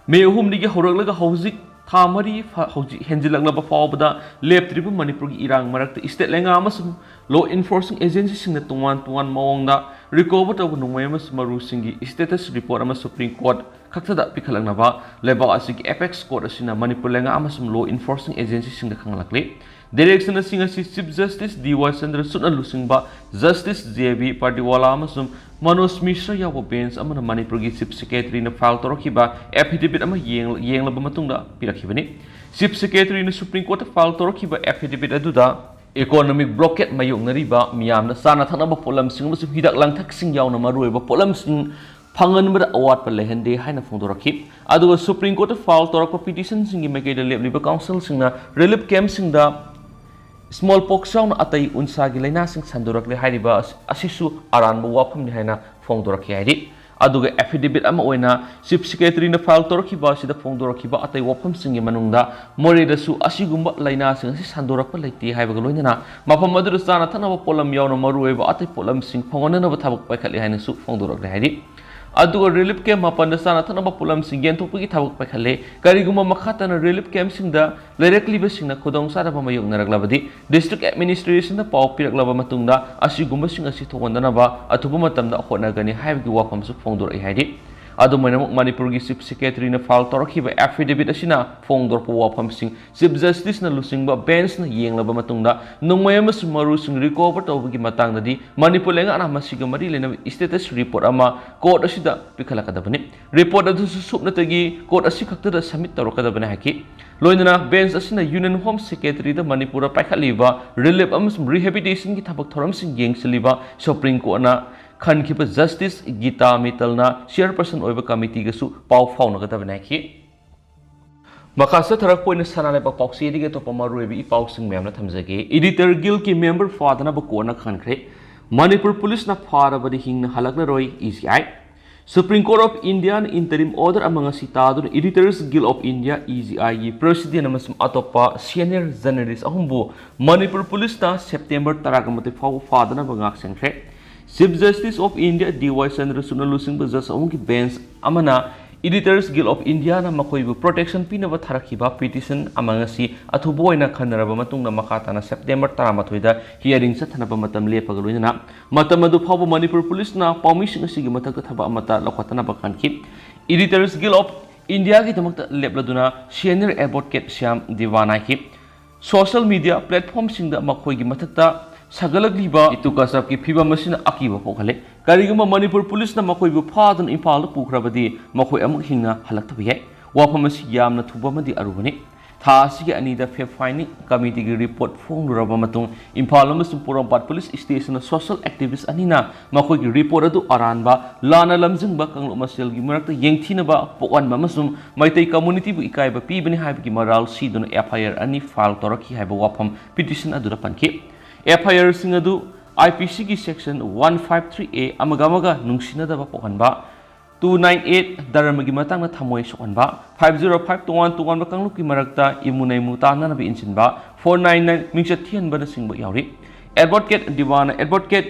May ꯑꯍꯨꯝꯗꯒꯤ ꯍꯧꯔꯛꯂꯒ ꯍꯧꯖꯤꯛ ꯊꯥ ꯃꯔꯤ ꯐ-, ꯍꯧꯖꯤꯛ ꯍꯦꯟꯖꯤꯜꯂꯛꯂꯕ ꯐꯥꯎꯕꯗ ꯂꯦꯞꯇ꯭ꯔꯤꯕ ꯃꯅꯤꯄꯨꯔꯒꯤ ꯏꯔꯥꯡ ꯃꯔꯛꯇ state ꯂꯩꯉꯥꯛ ꯑꯃꯁꯨꯡ law enforcing agencyꯁꯤꯡꯅ ꯇꯣꯉꯥꯟ ꯇꯣꯉꯥꯟꯕ ꯃꯑꯣꯡꯗ recover ꯇꯧꯕ ꯅꯣꯡꯃꯩ ꯑꯃꯁꯨꯡ ꯃꯔꯨꯁꯤꯡꯒꯤ status report ꯑꯃ Supreme Court ꯈꯛꯇꯗ ꯄꯤꯈꯠꯂꯛꯅꯕ ꯂꯩꯕꯥꯛ ꯑꯁꯤꯒꯤ apex court ꯑꯁꯤꯅ ꯃꯅꯤꯄꯨꯔ ꯂꯩꯉꯥꯛ ꯑꯃꯁꯨꯡ law enforcing agencyꯁꯤꯡꯗ ꯈꯪꯍꯜꯂꯛꯂꯤ꯫ Direction ꯑꯁꯤ ꯉꯁꯤ Chief Justice ꯗꯤ ꯋꯥꯏ ꯆꯟꯗ꯭ꯔꯆꯨꯗꯅ ꯂꯨꯆꯤꯡꯕ Justice ꯖꯦ ꯕꯤ ꯄꯥꯔꯗꯤꯋꯥꯂꯥ ꯑꯃꯁꯨꯡ ꯃꯅꯣꯖ ꯃꯤꯁ꯭ꯔ ꯌꯥꯎꯕ bench ꯑꯃꯅ ꯃꯅꯤꯄꯨꯔꯒꯤ Chief Secretaryꯅ file ꯇꯧꯔꯛꯈꯤꯕ affidavit ꯑꯃ ꯌꯦꯡ-, ꯌꯦꯡꯂꯕ ꯃꯇꯨꯡꯗ ꯄꯤꯔꯛꯈꯤꯕꯅꯤ꯫ Chief Secretaryꯅ Supreme Courtꯇ file ꯇꯧꯔꯛꯈꯤꯕ affidavit ꯑꯗꯨꯗ economic blockade ꯃꯥꯌꯣꯛꯅꯔꯤꯕ ꯃꯤꯌꯥꯝꯅ ꯆꯥꯅ ꯊꯛꯅꯕ ꯄꯣꯠꯂꯝꯁꯤꯡ ꯑꯃꯁꯨꯡ ꯍꯤꯗꯥꯛ ꯂꯥꯡꯊꯛꯁꯤꯡ ꯌꯥꯎꯅ ꯃꯔꯨꯑꯣꯏꯕ ꯄꯣꯠꯂꯝꯁꯤꯡ ꯐꯪꯍꯟꯕꯗ ꯑꯋꯥꯠꯄ ꯂꯩꯍꯟꯗꯦ ꯍꯥꯏꯅ ꯐꯣꯡꯗꯣꯔꯛꯈꯤ꯫ ꯑꯗꯨꯒ Supreme Courtꯇ file ꯇꯧꯔꯛꯄ petitionꯁꯤꯡꯒꯤ ꯃꯥꯏꯀꯩꯗ ꯂꯦꯞꯂꯤꯕ councilꯁꯤꯡꯅ relief campꯁꯤꯡꯗ smallpox ꯌꯥꯎꯅ ꯑꯇꯩ ꯎꯟꯁꯥꯒꯤ ꯂꯥꯏꯅꯥꯁꯤꯡ ꯁꯟꯗꯣꯔꯛꯂꯦ ꯍꯥꯏꯔꯤꯕ ꯑꯁ-, ꯑꯁꯤꯁꯨ ꯑꯔꯥꯟꯕ ꯋꯥꯐꯝꯅꯤ ꯍꯥꯏꯅ ꯐꯣꯡꯗꯣꯔꯛꯈꯤ ꯍꯥꯏꯔꯤ꯫ ꯑꯗꯨꯒ affidavit ꯑꯃ ꯑꯣꯏꯅ Chief Secretaryꯅ file ꯇꯧꯔꯛꯈꯤꯕ ꯑꯁꯤꯗ ꯐꯣꯡꯗꯣꯔꯛꯈꯤꯕ ꯑꯇꯩ ꯋꯥꯐꯝꯁꯤꯡꯒꯤ ꯃꯅꯨꯡꯗ ꯃꯣꯔꯦꯗꯁꯨ ꯑꯁꯤꯒꯨꯝꯕ ꯂꯥꯏꯅꯥꯁꯤꯡ ꯑꯁꯤ ꯁꯟꯗꯣꯔꯛꯄ ꯂꯩꯇꯦ ꯍꯥꯏꯕꯒ ꯂꯣꯏꯅꯅ ꯃꯐꯝ ꯑꯗꯨꯗ ꯆꯥꯅ ꯊꯛꯅꯕ ꯄꯣꯠꯂꯝ ꯌꯥꯎꯅ ꯃꯔꯨꯑꯣꯏꯕ ꯑꯇꯩ ꯄꯣꯠꯂꯝꯁꯤꯡ ꯐꯪꯍꯟꯅꯅꯕ ꯊꯕꯛ ꯄꯥꯏꯈꯠꯂꯤ ꯍꯥꯏꯅꯁꯨ ꯐꯣꯡꯗꯣꯔꯛꯂꯦ ꯍꯥꯏꯔꯤ꯫ ꯑꯗꯨꯒ relief camp ꯃꯥꯄꯟꯗ ꯆꯥꯅ ꯊꯛꯅꯕ ꯄꯣꯠꯂꯝꯁꯤꯡ ꯌꯦꯟꯊꯣꯛꯄꯒꯤ ꯊꯕꯛ ꯄꯥꯏꯈꯠꯂꯦ꯫ ꯀꯔꯤꯒꯨꯝꯕ ꯃꯈꯥ ꯇꯥꯅ relief campꯁꯤꯡꯗ ꯂꯩꯔꯛꯂꯤꯕꯁꯤꯡꯅ ꯈꯨꯗꯣꯡꯆꯥꯗꯕ ꯃꯥꯌꯣꯛꯅꯔꯛꯂꯕꯗꯤ district administrationꯗ ꯄꯥꯎ ꯄꯤꯔꯛꯂꯕ ꯃꯇꯨꯡꯗ ꯑꯁꯤꯒꯨꯝꯕꯁꯤꯡ ꯑꯁꯤ ꯊꯣꯛꯍꯟꯗꯅꯕ ꯑꯊꯨꯕ ꯃꯇꯝꯗ ꯍꯣꯠꯅꯒꯅꯤ ꯍꯥꯏꯕꯒꯤ ꯋꯥꯐꯝꯁꯨ ꯐꯣꯡꯗꯣꯔꯛꯏ ꯍꯥꯏꯔꯤ꯫ ꯑꯗꯨꯝ ꯑꯣꯏꯅꯃꯛ, ꯃꯅꯤꯄꯨꯔꯒꯤ Chief Secretaryꯅ file ꯇꯧꯔꯛꯈꯤꯕ affidavit ꯑꯁꯤꯅ ꯐꯣꯡꯗꯣꯔꯛꯄ ꯋꯥꯐꯝꯁꯤꯡ Chief Justiceꯅ ꯂꯨꯆꯤꯡꯕ benchꯅ ꯌꯦꯡꯂꯕ ꯃꯇꯨꯡꯗ, ꯅꯣꯡꯃꯩ ꯑꯃꯁꯨꯡ ꯃꯔꯨꯁꯤꯡ recover ꯇꯧꯕꯒꯤ ꯃꯇꯥꯡꯗꯗꯤ ꯃꯅꯤꯄꯨꯔ ꯂꯩꯉꯥꯛꯅ ꯃꯁꯤꯒ ꯃꯔꯤ ꯂꯩꯅꯕ status report ꯑꯃ court ꯑꯁꯤꯗ ꯄꯤꯈꯠꯂꯛꯀꯗꯕꯅꯤ꯫ Report ꯑꯗꯨꯁꯨ ꯁꯨꯞꯅꯇꯒꯤ court ꯑꯁꯤ ꯈꯛꯇꯗ submit ꯇꯧꯔꯛꯀꯗꯕꯅꯤ ꯍꯥꯏꯈꯤ꯫ ꯂꯣꯏꯅꯅ bench ꯑꯁꯤꯅ Union Home Secretaryꯗ ꯃꯅꯤꯄꯨꯔꯗ ꯄꯥꯏꯈꯠꯂꯤꯕ relief ꯑꯃꯁꯨꯡ rehabilitationꯒꯤ ꯊꯕꯛ ꯊꯧꯔꯝꯁꯤꯡ ꯌꯦꯡꯁꯤꯜꯂꯤꯕ Supreme Courtꯅ ꯈꯟꯈꯤꯕ Justice ꯒꯤꯇꯥ ꯃꯤꯇꯜꯅ chairperson ꯑꯣꯏꯕ committeeꯒꯁꯨ ꯄꯥꯎ ꯐꯥꯎꯅꯒꯗꯕꯅꯤ ꯍꯥꯏꯈꯤ꯫ ꯃꯈꯥ ꯆꯠꯊꯔꯛꯄ ꯑꯣꯏꯅ ꯁꯅꯥ ꯂꯩꯕꯥꯛ ꯄꯥꯎꯆꯦꯗꯒꯤ ꯑꯇꯣꯞꯄ ꯃꯔꯨꯑꯣꯏꯕ ꯏ ꯄꯥꯎꯁꯤꯡ ꯃꯌꯥꯝꯅ ꯊꯝꯖꯒꯦ꯫ Editor Guildꯀꯤ member ꯐꯥꯗꯅꯕ courtꯅ ꯈꯟꯈ꯭ꯔꯦ꯫ ꯃꯅꯤꯄꯨꯔ policeꯅ ꯐꯥꯔꯕꯗꯤ ꯍꯤꯡꯅ ꯍꯜꯂꯛꯂꯔꯣꯏ, EGI꯫ Supreme Court of Indiaꯅ interim order ꯑꯃ ꯉꯁꯤ ꯇꯥꯗꯨꯅ Editors Guild of India, EGIꯒꯤ president ꯑꯃꯁꯨꯡ ꯑꯇꯣꯞꯄ senior journalist ꯑꯍꯨꯝꯕꯨ ꯃꯅꯤꯄꯨꯔ policeꯅ September ꯇꯔꯥꯃꯥꯊꯣꯏ ꯐꯥꯎꯕ ꯐꯥꯗꯅꯕ ꯉꯥꯛꯁꯦꯟꯈ꯭ꯔꯦ꯫ Chief Justice of India ꯗꯤ ꯋꯥꯏ ꯆꯟꯗ꯭ꯔꯆꯨꯗꯅ ꯂꯨꯆꯤꯡꯕ judge ꯑꯍꯨꯝꯒꯤ bench ꯑꯃꯅ Editors Guild of Indiaꯅ ꯃꯈꯣꯏꯕꯨ protection ꯄꯤꯅꯕ ꯊꯥꯔꯛꯈꯤꯕ petition ꯑꯃ ꯉꯁꯤ ꯑꯊꯨꯕ ꯑꯣꯏꯅ ꯈꯟꯅꯔꯕ ꯃꯇꯨꯡꯗ ꯃꯈꯥ ꯇꯥꯅ September ꯇꯔꯥꯃꯥꯊꯣꯏꯗ hearing ꯆꯠꯊꯅꯕ ꯃꯇꯝ ꯂꯦꯞꯄꯒ ꯂꯣꯏꯅꯅ ꯃꯇꯝ ꯑꯗꯨ ꯐꯥꯎꯕ ꯃꯅꯤꯄꯨꯔ policeꯅ ꯄꯥꯎꯃꯤꯁꯤꯡ ꯑꯁꯤꯒꯤ ꯃꯊꯛꯇ ꯊꯕꯛ ꯑꯃꯠꯇ ꯂꯧꯈꯠꯇꯅꯕ ꯈꯟꯈꯤ꯫ Editors Guild of Indiaꯒꯤꯗꯃꯛꯇ ꯂꯦꯞꯂꯗꯨꯅ senior advocate Shyam Diwan ꯍꯥꯏꯈꯤ꯫ Social media platformꯁꯤꯡꯗ ꯃꯈꯣꯏꯒꯤ ꯃꯊꯛꯇ ꯁꯥꯒꯠꯂꯛꯂꯤꯕ ꯏꯇꯨ ꯀꯆꯞꯀꯤ ꯐꯤꯕꯝ ꯑꯁꯤꯅ ꯑꯀꯤꯕ ꯄꯣꯛꯍꯜꯂꯦ꯫ ꯀꯔꯤꯒꯨꯝꯕ ꯃꯅꯤꯄꯨꯔ policeꯅ ꯃꯈꯣꯏꯕꯨ ꯐꯥꯗꯨꯅ ꯏꯝꯐꯥꯜꯗ ꯄꯨꯈ꯭ꯔꯕꯗꯤ ꯃꯈꯣꯏ ꯑꯃꯨꯛ ꯍꯤꯡꯅ ꯍꯜꯂꯛꯇꯕ ꯌꯥꯏ꯫ ꯋꯥꯐꯝ ꯑꯁꯤ ꯌꯥꯝꯅ ꯊꯨꯕ ꯑꯃꯗꯤ ꯑꯔꯨꯕꯅꯤ꯫ ꯊꯥ ꯑꯁꯤꯒꯤ ꯑꯅꯤꯗ fact finding committeeꯒꯤ report ꯐꯣꯡꯂꯨꯔꯕ ꯃꯇꯨꯡ ꯏꯝꯐꯥꯜ ꯑꯃꯁꯨꯡ ꯄꯣꯔꯣꯝꯄꯥꯠ police stationꯅ social activist ꯑꯅꯤꯅ ꯃꯈꯣꯏꯒꯤ report ꯑꯗꯨ ꯑꯔꯥꯟꯕ, ꯂꯥꯟꯅ ꯂꯝꯖꯤꯡꯕ ꯀꯥꯡꯂꯨꯞ ꯃꯁꯦꯜꯒꯤ ꯃꯔꯛꯇ ꯌꯦꯡꯊꯤꯅꯕ ꯄꯣꯛꯍꯟꯕ ꯑꯃꯁꯨꯡ ꯃꯩꯇꯩ communityꯕꯨ ꯏꯀꯥꯏꯕ ꯄꯤꯕꯅꯤ ꯍꯥꯏꯕꯒꯤ ꯃꯔꯥꯜ ꯁꯤꯗꯨꯅ F I R ꯑꯅꯤ file ꯇꯧꯔꯛꯈꯤ ꯍꯥꯏꯕ ꯋꯥꯐꯝ petition ꯑꯗꯨꯗ ꯄꯟꯈꯤ꯫ F I Rꯁꯤꯡ ꯑꯗꯨ I P Cꯒꯤ section one five three A ꯑꯃꯒ ꯑꯃꯒ ꯅꯨꯡꯁꯤꯅꯗꯕ ꯄꯣꯛꯍꯟꯕ, two nine eight ꯙꯔꯃꯒꯤ ꯃꯇꯥꯡꯗ ꯊꯃꯣꯏ ꯁꯣꯛꯍꯟꯕ, five zero five ꯇꯣꯉꯥꯟ ꯇꯣꯉꯥꯟꯕ ꯀꯥꯡꯂꯨꯞꯀꯤ ꯃꯔꯛꯇ ꯏꯃꯨ ꯅꯩꯃꯨ ꯇꯥꯟꯅꯅꯕ ꯏꯟꯁꯤꯟꯕ, four nine nine ꯃꯤꯡꯆꯠ ꯊꯤꯍꯟꯕꯅꯆꯤꯡꯕ ꯌꯥꯎꯔꯤ꯫ Advocate ꯗꯤꯋꯥꯅ advocate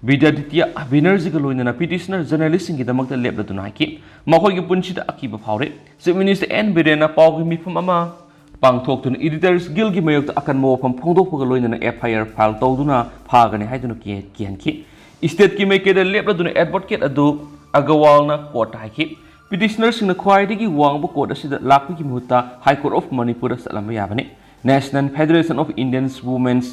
ꯕꯤꯗ꯭ꯌꯥꯗꯤꯇ꯭ꯌ ꯕꯦꯅꯔꯖꯤꯒ ꯂꯣꯏꯅꯅ petitioner journalistꯁꯤꯡꯒꯤꯗꯃꯛꯇ ꯂꯦꯞꯂꯗꯨꯅ ꯍꯥꯏꯈꯤ꯫ ꯃꯈꯣꯏꯒꯤ ꯄꯨꯟꯁꯤꯗ ꯑꯀꯤꯕ ꯐꯥꯎꯔꯦ꯫ Chief Minister N ꯕꯤꯔꯦꯟꯅ ꯄꯥꯎꯒꯤ ꯃꯤꯐꯝ ꯑꯃ ꯄꯥꯡꯊꯣꯛꯇꯨꯅ Editors Guildꯀꯤ ꯃꯥꯌꯣꯛꯇ ꯑꯀꯟꯕ ꯋꯥꯐꯝ ꯐꯣꯡꯗꯣꯛꯄꯒ ꯂꯣꯏꯅꯅ F I R file ꯇꯧꯗꯨꯅ ꯐꯥꯒꯅꯤ ꯍꯥꯏꯗꯨꯅ ꯀꯤ-, ꯀꯤꯍꯟꯈꯤ꯫ Stateꯀꯤ ꯃꯥꯏꯀꯩꯗ ꯂꯦꯞꯂꯗꯨꯅ advocate ꯑꯗꯨ ꯑꯒꯋꯥꯜꯅ ꯀꯣꯔꯠꯇ ꯍꯥꯏꯈꯤ꯫ ꯄꯤꯇꯤꯁꯅꯔꯁꯤꯡꯅ ꯈ꯭ꯋꯥꯏꯗꯒꯤ ꯋꯥꯡꯕ ꯀꯣꯔꯠ ꯑꯁꯤꯗ ꯂꯥꯛꯄꯒꯤ ꯃꯍꯨꯠꯇ ꯍꯥꯏ ꯀꯣꯔꯠ ꯑꯣꯐ ꯃꯅꯤꯄꯨꯔꯗ ꯆꯠꯂꯝꯕ ꯌꯥꯕꯅꯤ꯫ National Federation of Indian Women's,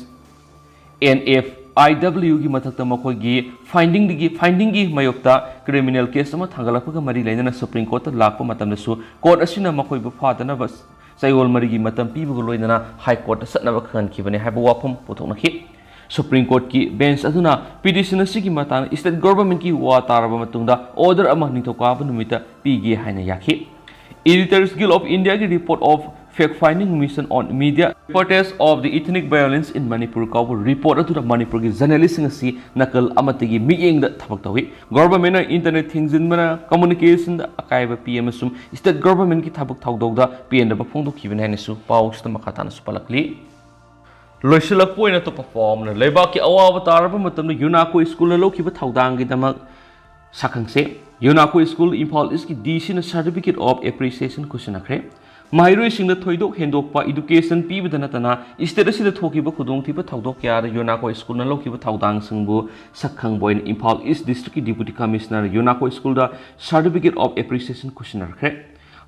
N F I W ꯒꯤ ꯃꯊꯛꯇ ꯃꯈꯣꯏꯒꯤ ꯐꯥꯏꯟꯗꯤꯡꯗꯒꯤ, ꯐꯥꯏꯟꯗꯤꯡꯒꯤ ꯃꯥꯌꯣꯛꯇ ꯀ꯭ꯔꯤꯃꯤꯅꯦꯜ ꯀꯦꯁ ꯑꯃ ꯊꯥꯡꯒꯠꯂꯛꯄꯒ ꯃꯔꯤ ꯂꯩꯅꯅ ꯁꯨꯄ꯭ꯔꯤꯝ ꯀꯣꯔꯠꯇ ꯂꯥꯛꯄ ꯃꯇꯝꯗꯁꯨ ꯀꯣꯔꯠ ꯑꯁꯤꯅ ꯃꯈꯣꯏꯕꯨ ꯐꯥꯗꯅꯕ ꯆꯌꯣꯜ ꯃꯔꯤꯒꯤ ꯃꯇꯝ ꯄꯤꯕꯒ ꯂꯣꯏꯅꯅ ꯍꯥꯏ ꯀꯣꯔꯠꯇ ꯆꯠꯅꯕ ꯈꯪꯍꯟꯈꯤꯕꯅꯤ ꯍꯥꯏꯕ ꯋꯥꯐꯝ ꯄꯨꯊꯣꯛꯅꯈꯤ꯫ ꯁꯨꯄ꯭ꯔꯤꯝ ꯀꯣꯔꯠꯀꯤ ꯕꯦꯟꯆ ꯑꯗꯨꯅ ꯄꯤꯇꯤꯁꯟ ꯑꯁꯤꯒꯤ ꯃꯇꯥꯡꯗ ꯁ꯭ꯇꯦꯠ ꯒꯣꯚꯔꯟꯃꯦꯟꯠꯀꯤ ꯋꯥ ꯇꯥꯔꯕ ꯃꯇꯨꯡꯗ ꯑꯣꯔꯗꯔ ꯑꯃ ꯅꯤꯡꯊꯧꯀꯥꯕ ꯅꯨꯃꯤꯠꯇ ꯄꯤꯒꯦ ꯍꯥꯏꯅ ꯌꯥꯈꯤ꯫ Editors Guild of India ꯒꯤ Report of Fact Finding Mission on Media Reportage of the Ethnic Violence in Manipur ꯀꯧꯕ ꯔꯤꯄꯣꯔꯠ ꯑꯗꯨꯗ ꯃꯅꯤꯄꯨꯔꯒꯤ ꯖꯔꯅꯦꯂꯤꯁꯁꯤꯡ ꯑꯁꯤ ꯅꯀꯜ ꯑꯃꯠꯇꯒꯤ ꯃꯤꯠꯌꯦꯡꯗ ꯊꯕꯛ ꯇꯧꯏ꯫ ꯒꯣꯚꯔꯟꯃꯦꯟꯠꯅ ꯏꯟꯇꯔꯅꯦꯠ ꯊꯤꯡꯖꯤꯟꯕꯅ ꯀꯝꯃ꯭ꯌꯨꯅꯤꯀꯦꯁꯟꯗ ꯑꯀꯥꯏꯕ ꯄꯤ ꯑꯃꯁꯨꯡ ꯁ꯭ꯇꯦꯠ ꯒꯣꯚꯔꯟꯃꯦꯟꯠꯀꯤ ꯊꯕꯛ ꯊꯧꯗꯧꯗ ꯄꯦꯟꯗꯕ ꯐꯣꯡꯗꯣꯛꯈꯤꯕꯅꯤ ꯍꯥꯏꯅꯁꯨ ꯄꯥꯎꯁꯤꯗ ꯃꯈꯥ ꯇꯥꯅꯁꯨ ꯄꯜꯂꯛꯂꯤ꯫ ꯂꯣꯏꯁꯤꯜꯂꯛꯄ ꯑꯣꯏꯅ ꯑꯇꯣꯞꯄ ꯄꯥꯎ ꯑꯃꯅ, ꯂꯩꯕꯥꯛꯀꯤ ꯑꯋꯥꯕ ꯇꯥꯔꯕ ꯃꯇꯝꯗ ꯌꯨꯅꯥꯀꯣ ꯁ꯭ꯀꯨꯜꯅ ꯂꯧꯈꯤꯕ ꯊꯧꯗꯥꯡꯒꯤꯗꯃꯛ ꯁꯛꯈꯪꯁꯦ꯫ ꯌꯨꯅꯥꯀꯣ ꯁ꯭ꯀꯨꯜ ꯏꯝꯐꯥꯜ ꯏꯁꯀꯤ ꯗꯤ ꯁꯤꯅ Certificate of Appreciation ꯈꯨꯠꯁꯤꯟꯅꯈ꯭ꯔꯦ꯫ ꯃꯍꯩꯔꯣꯏꯁꯤꯡꯗ ꯊꯣꯏꯗꯣꯛ ꯍꯦꯟꯗꯣꯛꯄ ꯏꯗꯨꯀꯦꯁꯟ ꯄꯤꯕꯗ ꯅꯠꯇꯅ ꯁ꯭ꯇꯦꯠ ꯑꯁꯤꯗ ꯊꯣꯛꯈꯤꯕ ꯈꯨꯗꯣꯡꯊꯤꯕ ꯊꯧꯗꯣꯛ ꯀꯌꯥꯗ ꯌꯨꯅꯥꯀꯣ ꯁ꯭ꯀꯨꯜꯅ ꯂꯧꯈꯤꯕ ꯊꯧꯗꯥꯡꯁꯤꯡꯕꯨ ꯁꯛꯈꯪꯕ ꯑꯣꯏꯅ ꯏꯝꯐꯥꯜ ꯏꯁ ꯗꯤꯁꯇ꯭ꯔꯤꯛꯀꯤ ꯗꯤꯄꯨꯇꯤ ꯀꯃꯤꯁꯅꯔ ꯌꯨꯅꯥꯀꯣ ꯁ꯭ꯀꯨꯜꯗ Certificate of Appreciation ꯈꯨꯠꯁꯤꯟꯅꯈ꯭ꯔꯦ꯫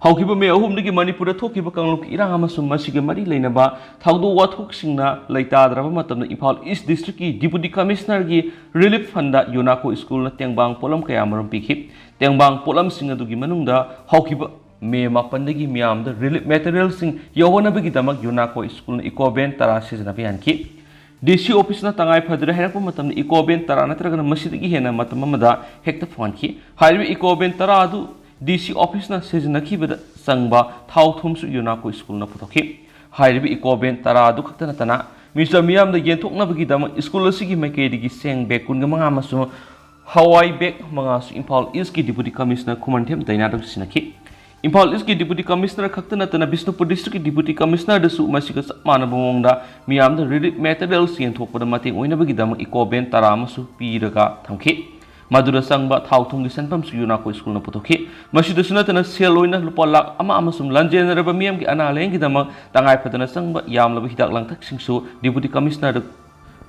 ꯍꯧꯈꯤꯕ ꯃꯦ ꯑꯍꯨꯝꯗꯒꯤ ꯃꯅꯤꯄꯨꯔꯗ ꯊꯣꯛꯈꯤꯕ ꯀꯥꯡꯂꯨꯞꯀꯤ ꯏꯔꯥꯡ ꯑꯃꯁꯨꯡ ꯃꯁꯤꯒ ꯃꯔꯤ ꯂꯩꯅꯕ ꯊꯧꯗꯣꯛ ꯋꯥꯊꯣꯛꯁꯤꯡꯅ ꯂꯩꯇꯥꯗ꯭ꯔꯕ ꯃꯇꯝꯗ ꯏꯝꯐꯥꯜ ꯏꯁ ꯗꯤꯁꯇ꯭ꯔꯤꯛꯀꯤ ꯗꯤꯄꯨꯇꯤ ꯀꯃꯤꯁꯅꯔꯒꯤ ꯔꯤꯂꯤꯐ ꯐꯟꯗ ꯌꯨꯅꯥꯀꯣ ꯁ꯭ꯀꯨꯜꯅ ꯇꯦꯡꯕꯥꯡ ꯄꯣꯠꯂꯝ ꯀꯌꯥ ꯃꯔꯨꯝ ꯄꯤꯈꯤ꯫ ꯇꯦꯡꯕꯥꯡ ꯄꯣꯠꯂꯝꯁꯤꯡ ꯑꯗꯨꯒꯤ ꯃꯅꯨꯡꯗ ꯍꯧꯈꯤꯕ ꯃꯦ ꯃꯥꯄꯟꯗꯒꯤ ꯃꯤꯌꯥꯝꯗ ꯔꯤꯂꯤꯐ ꯃꯦꯇꯔꯤꯌꯦꯜꯁꯤꯡ ꯌꯧꯍꯟꯅꯕꯒꯤꯗꯃꯛ ꯌꯨꯅꯥꯀꯣ ꯁ꯭ꯀꯨꯜꯅ ꯏꯀꯣ ꯚꯦꯟ ꯇꯔꯥ ꯁꯤꯖꯤꯟꯅꯕ ꯌꯥꯍꯟꯈꯤ꯫ ꯗꯤ ꯁꯤ ꯑꯣꯐꯤꯁꯅ ꯇꯉꯥꯏ ꯐꯗ꯭ꯔꯦ ꯍꯥꯏꯔꯛꯄ ꯃꯇꯝꯗ ꯏꯀꯣ ꯚꯦꯟ ꯇꯔꯥ ꯅꯠꯇ꯭ꯔꯒꯅ ꯃꯁꯤꯗꯒꯤ ꯍꯦꯟꯅ ꯃꯇꯝ ꯑꯃꯗ ꯍꯦꯛꯇ ꯐꯪꯍꯟꯈꯤ꯫ ꯍꯥꯏꯔꯤꯕ ꯏꯀꯣ ꯚꯦꯟ ꯇꯔꯥ ꯑꯗꯨ ꯗꯤ ꯁꯤ ꯑꯣꯐꯤꯁꯅ ꯁꯤꯖꯤꯟꯅꯈꯤꯕꯗ ꯆꯪꯕ ꯊꯥꯎ ꯊꯨꯝꯁꯨ ꯌꯨꯅꯥꯀꯣ ꯁ꯭ꯀꯨꯜꯅ ꯄꯨꯊꯣꯛꯈꯤ꯫ ꯍꯥꯏꯔꯤꯕ ꯏꯀꯣ ꯚꯦꯟ ꯇꯔꯥ ꯑꯗꯨ ꯈꯛꯇ ꯅꯠꯇꯅ ꯃꯤꯆꯝ ꯃꯤꯌꯥꯝꯗ ꯌꯦꯟꯊꯣꯛꯅꯕꯒꯤꯗꯃꯛ ꯁ꯭ꯀꯨꯜ ꯑꯁꯤꯒꯤ ꯃꯥꯏꯀꯩꯗꯒꯤ ꯆꯦꯡ ꯕꯦꯒ ꯀꯨꯟꯒ ꯃꯉꯥ ꯑꯃꯁꯨꯡ ꯍꯋꯥꯏ ꯕꯦꯒ ꯃꯉꯥꯁꯨ ꯏꯝꯐꯥꯜ ꯏꯁꯀꯤ ꯗꯤꯄꯨꯇꯤ ꯀꯃꯤꯁꯅꯔ ꯈꯨꯃꯟꯊꯦꯝ ꯗꯥꯏꯅꯥꯗ ꯁꯤꯟꯅꯈꯤ꯫ ꯏꯝꯐꯥꯜ ꯏꯁꯀꯤ ꯗꯤꯄꯨꯇꯤ ꯀꯃꯤꯁꯅꯔ ꯈꯛꯇ ꯅꯠꯇꯅ ꯕꯤꯁꯅꯨꯄꯨꯔ ꯗꯤꯁꯇ꯭ꯔꯤꯛꯀꯤ ꯗꯤꯄꯨꯇꯤ ꯀꯃꯤꯁꯅꯔꯗꯁꯨ ꯃꯁꯤꯒ ꯆꯞ ꯃꯥꯟꯅꯕ ꯃꯑꯣꯡꯗ ꯃꯤꯌꯥꯝꯗ ꯔꯤꯂꯤꯐ ꯃꯦꯇꯔꯤꯌꯦꯜꯁ ꯌꯦꯟꯊꯣꯛꯄꯗ ꯃꯇꯦꯡ ꯑꯣꯏꯅꯕꯒꯤꯗꯃꯛ ꯏꯀꯣ ꯚꯦꯟ ꯇꯔꯥ ꯑꯃꯁꯨ ꯄꯤꯔꯒ ꯊꯝꯈꯤ꯫ ꯃꯗꯨꯗ ꯆꯪꯕ ꯊꯥꯎ ꯊꯨꯝꯒꯤ ꯁꯦꯟꯐꯝꯁꯨ ꯌꯨꯅꯥꯀꯣ ꯁ꯭ꯀꯨꯜꯅ ꯄꯨꯊꯣꯛꯈꯤ꯫ ꯃꯁꯤꯗꯁꯨ ꯅꯠꯇꯅ ꯁꯦꯜ ꯑꯣꯏꯅ ꯂꯨꯄꯥ ꯂꯥꯈ ꯑꯃ ꯑꯃꯁꯨꯡ ꯂꯥꯟꯖꯦꯟꯅꯔꯕ ꯃꯤꯌꯥꯝꯒꯤ ꯑꯅꯥ ꯂꯥꯌꯦꯡꯒꯤꯗꯃꯛ ꯇꯉꯥꯏ ꯐꯗꯅ ꯆꯪꯕ ꯌꯥꯝꯂꯕ ꯍꯤꯗꯥꯛ ꯂꯥꯡꯊꯛꯁꯤꯡꯁꯨ ꯗꯤꯄꯨꯇꯤ ꯀꯃꯤꯁꯅꯔꯗ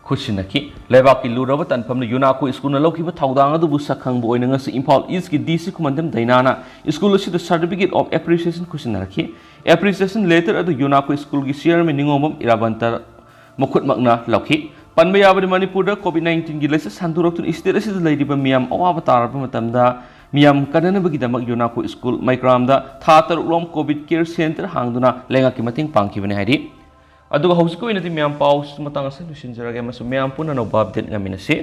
ꯈꯨꯠꯁꯤꯟꯅꯈꯤ꯫ ꯂꯩꯕꯥꯛꯀꯤ ꯂꯨꯔꯕ ꯇꯥꯟꯐꯝꯅ ꯌꯨꯅꯥꯀꯣ ꯁ꯭ꯀꯨꯜꯅ ꯂꯧꯈꯤꯕ ꯊꯧꯗꯥꯡ ꯑꯗꯨꯕꯨ ꯁꯛꯈꯪꯕ ꯑꯣꯏꯅ ꯉꯁꯤ ꯏꯝꯐꯥꯜ ꯏꯁꯀꯤ ꯗꯤ ꯁꯤ ꯈꯨꯃꯟꯗꯝ ꯗꯩꯅꯥꯅ ꯁ꯭ꯀꯨꯜ ꯑꯁꯤꯗ Certificate of Appreciation ꯈꯨꯠꯁꯤꯟꯅꯔꯛꯈꯤ꯫ Appreciation letter ꯑꯗꯨ ꯌꯨꯅꯥꯀꯣ ꯁ꯭ꯀꯨꯜꯒꯤ ꯆꯤꯌꯔꯃꯦꯟ ꯅꯤꯉꯣꯝꯕꯝ ꯏꯔꯥꯕꯟꯇ ꯃꯈꯨꯠꯃꯛꯅ ꯂꯧꯈꯤ꯫ ꯄꯟꯕ ꯌꯥꯕꯗꯤ, ꯃꯅꯤꯄꯨꯔꯗ ꯀꯣꯚꯤꯗ ꯅꯥꯏꯟꯇꯤꯟꯒꯤ ꯂꯥꯏꯆꯠ ꯁꯟꯗꯣꯔꯛꯇꯨꯅ ꯁ꯭ꯇꯦꯠ ꯑꯁꯤꯗ ꯂꯩꯔꯤꯕ ꯃꯤꯌꯥꯝ ꯑꯋꯥꯕ ꯇꯥꯔꯕ ꯃꯇꯝꯗ ꯃꯤꯌꯥꯝ ꯀꯟꯅꯅꯕꯒꯤꯗꯃꯛ ꯌꯨꯅꯥꯀꯣ ꯁ꯭ꯀꯨꯜ ꯃꯩꯀ꯭ꯔꯥꯝꯗ ꯊꯥ ꯇꯔꯨꯛ ꯔꯣꯝ ꯀꯣꯚꯤꯗ ꯀꯦꯌꯔ ꯁꯦꯟꯇꯔ ꯍꯥꯡꯗꯨꯅ ꯂꯩꯉꯥꯛꯀꯤ ꯃꯇꯦꯡ ꯄꯥꯡꯈꯤꯕꯅꯤ ꯍꯥꯏꯔꯤ꯫ ꯑꯗꯨꯒ ꯍꯧꯖꯤꯛꯀꯤ ꯑꯣꯏꯅꯗꯤ ꯃꯌꯥꯝ ꯄꯥꯎ ꯃꯇꯥꯡ ꯑꯁꯤꯗ ꯂꯣꯏꯁꯤꯟꯖꯔꯒꯦ ꯑꯃꯁꯨꯡ ꯃꯌꯥꯝ ꯄꯨꯟꯅ ꯑꯅꯧꯕ ꯑꯞꯗꯦꯠ ꯉꯥꯏꯃꯤꯟꯅꯁꯤ꯫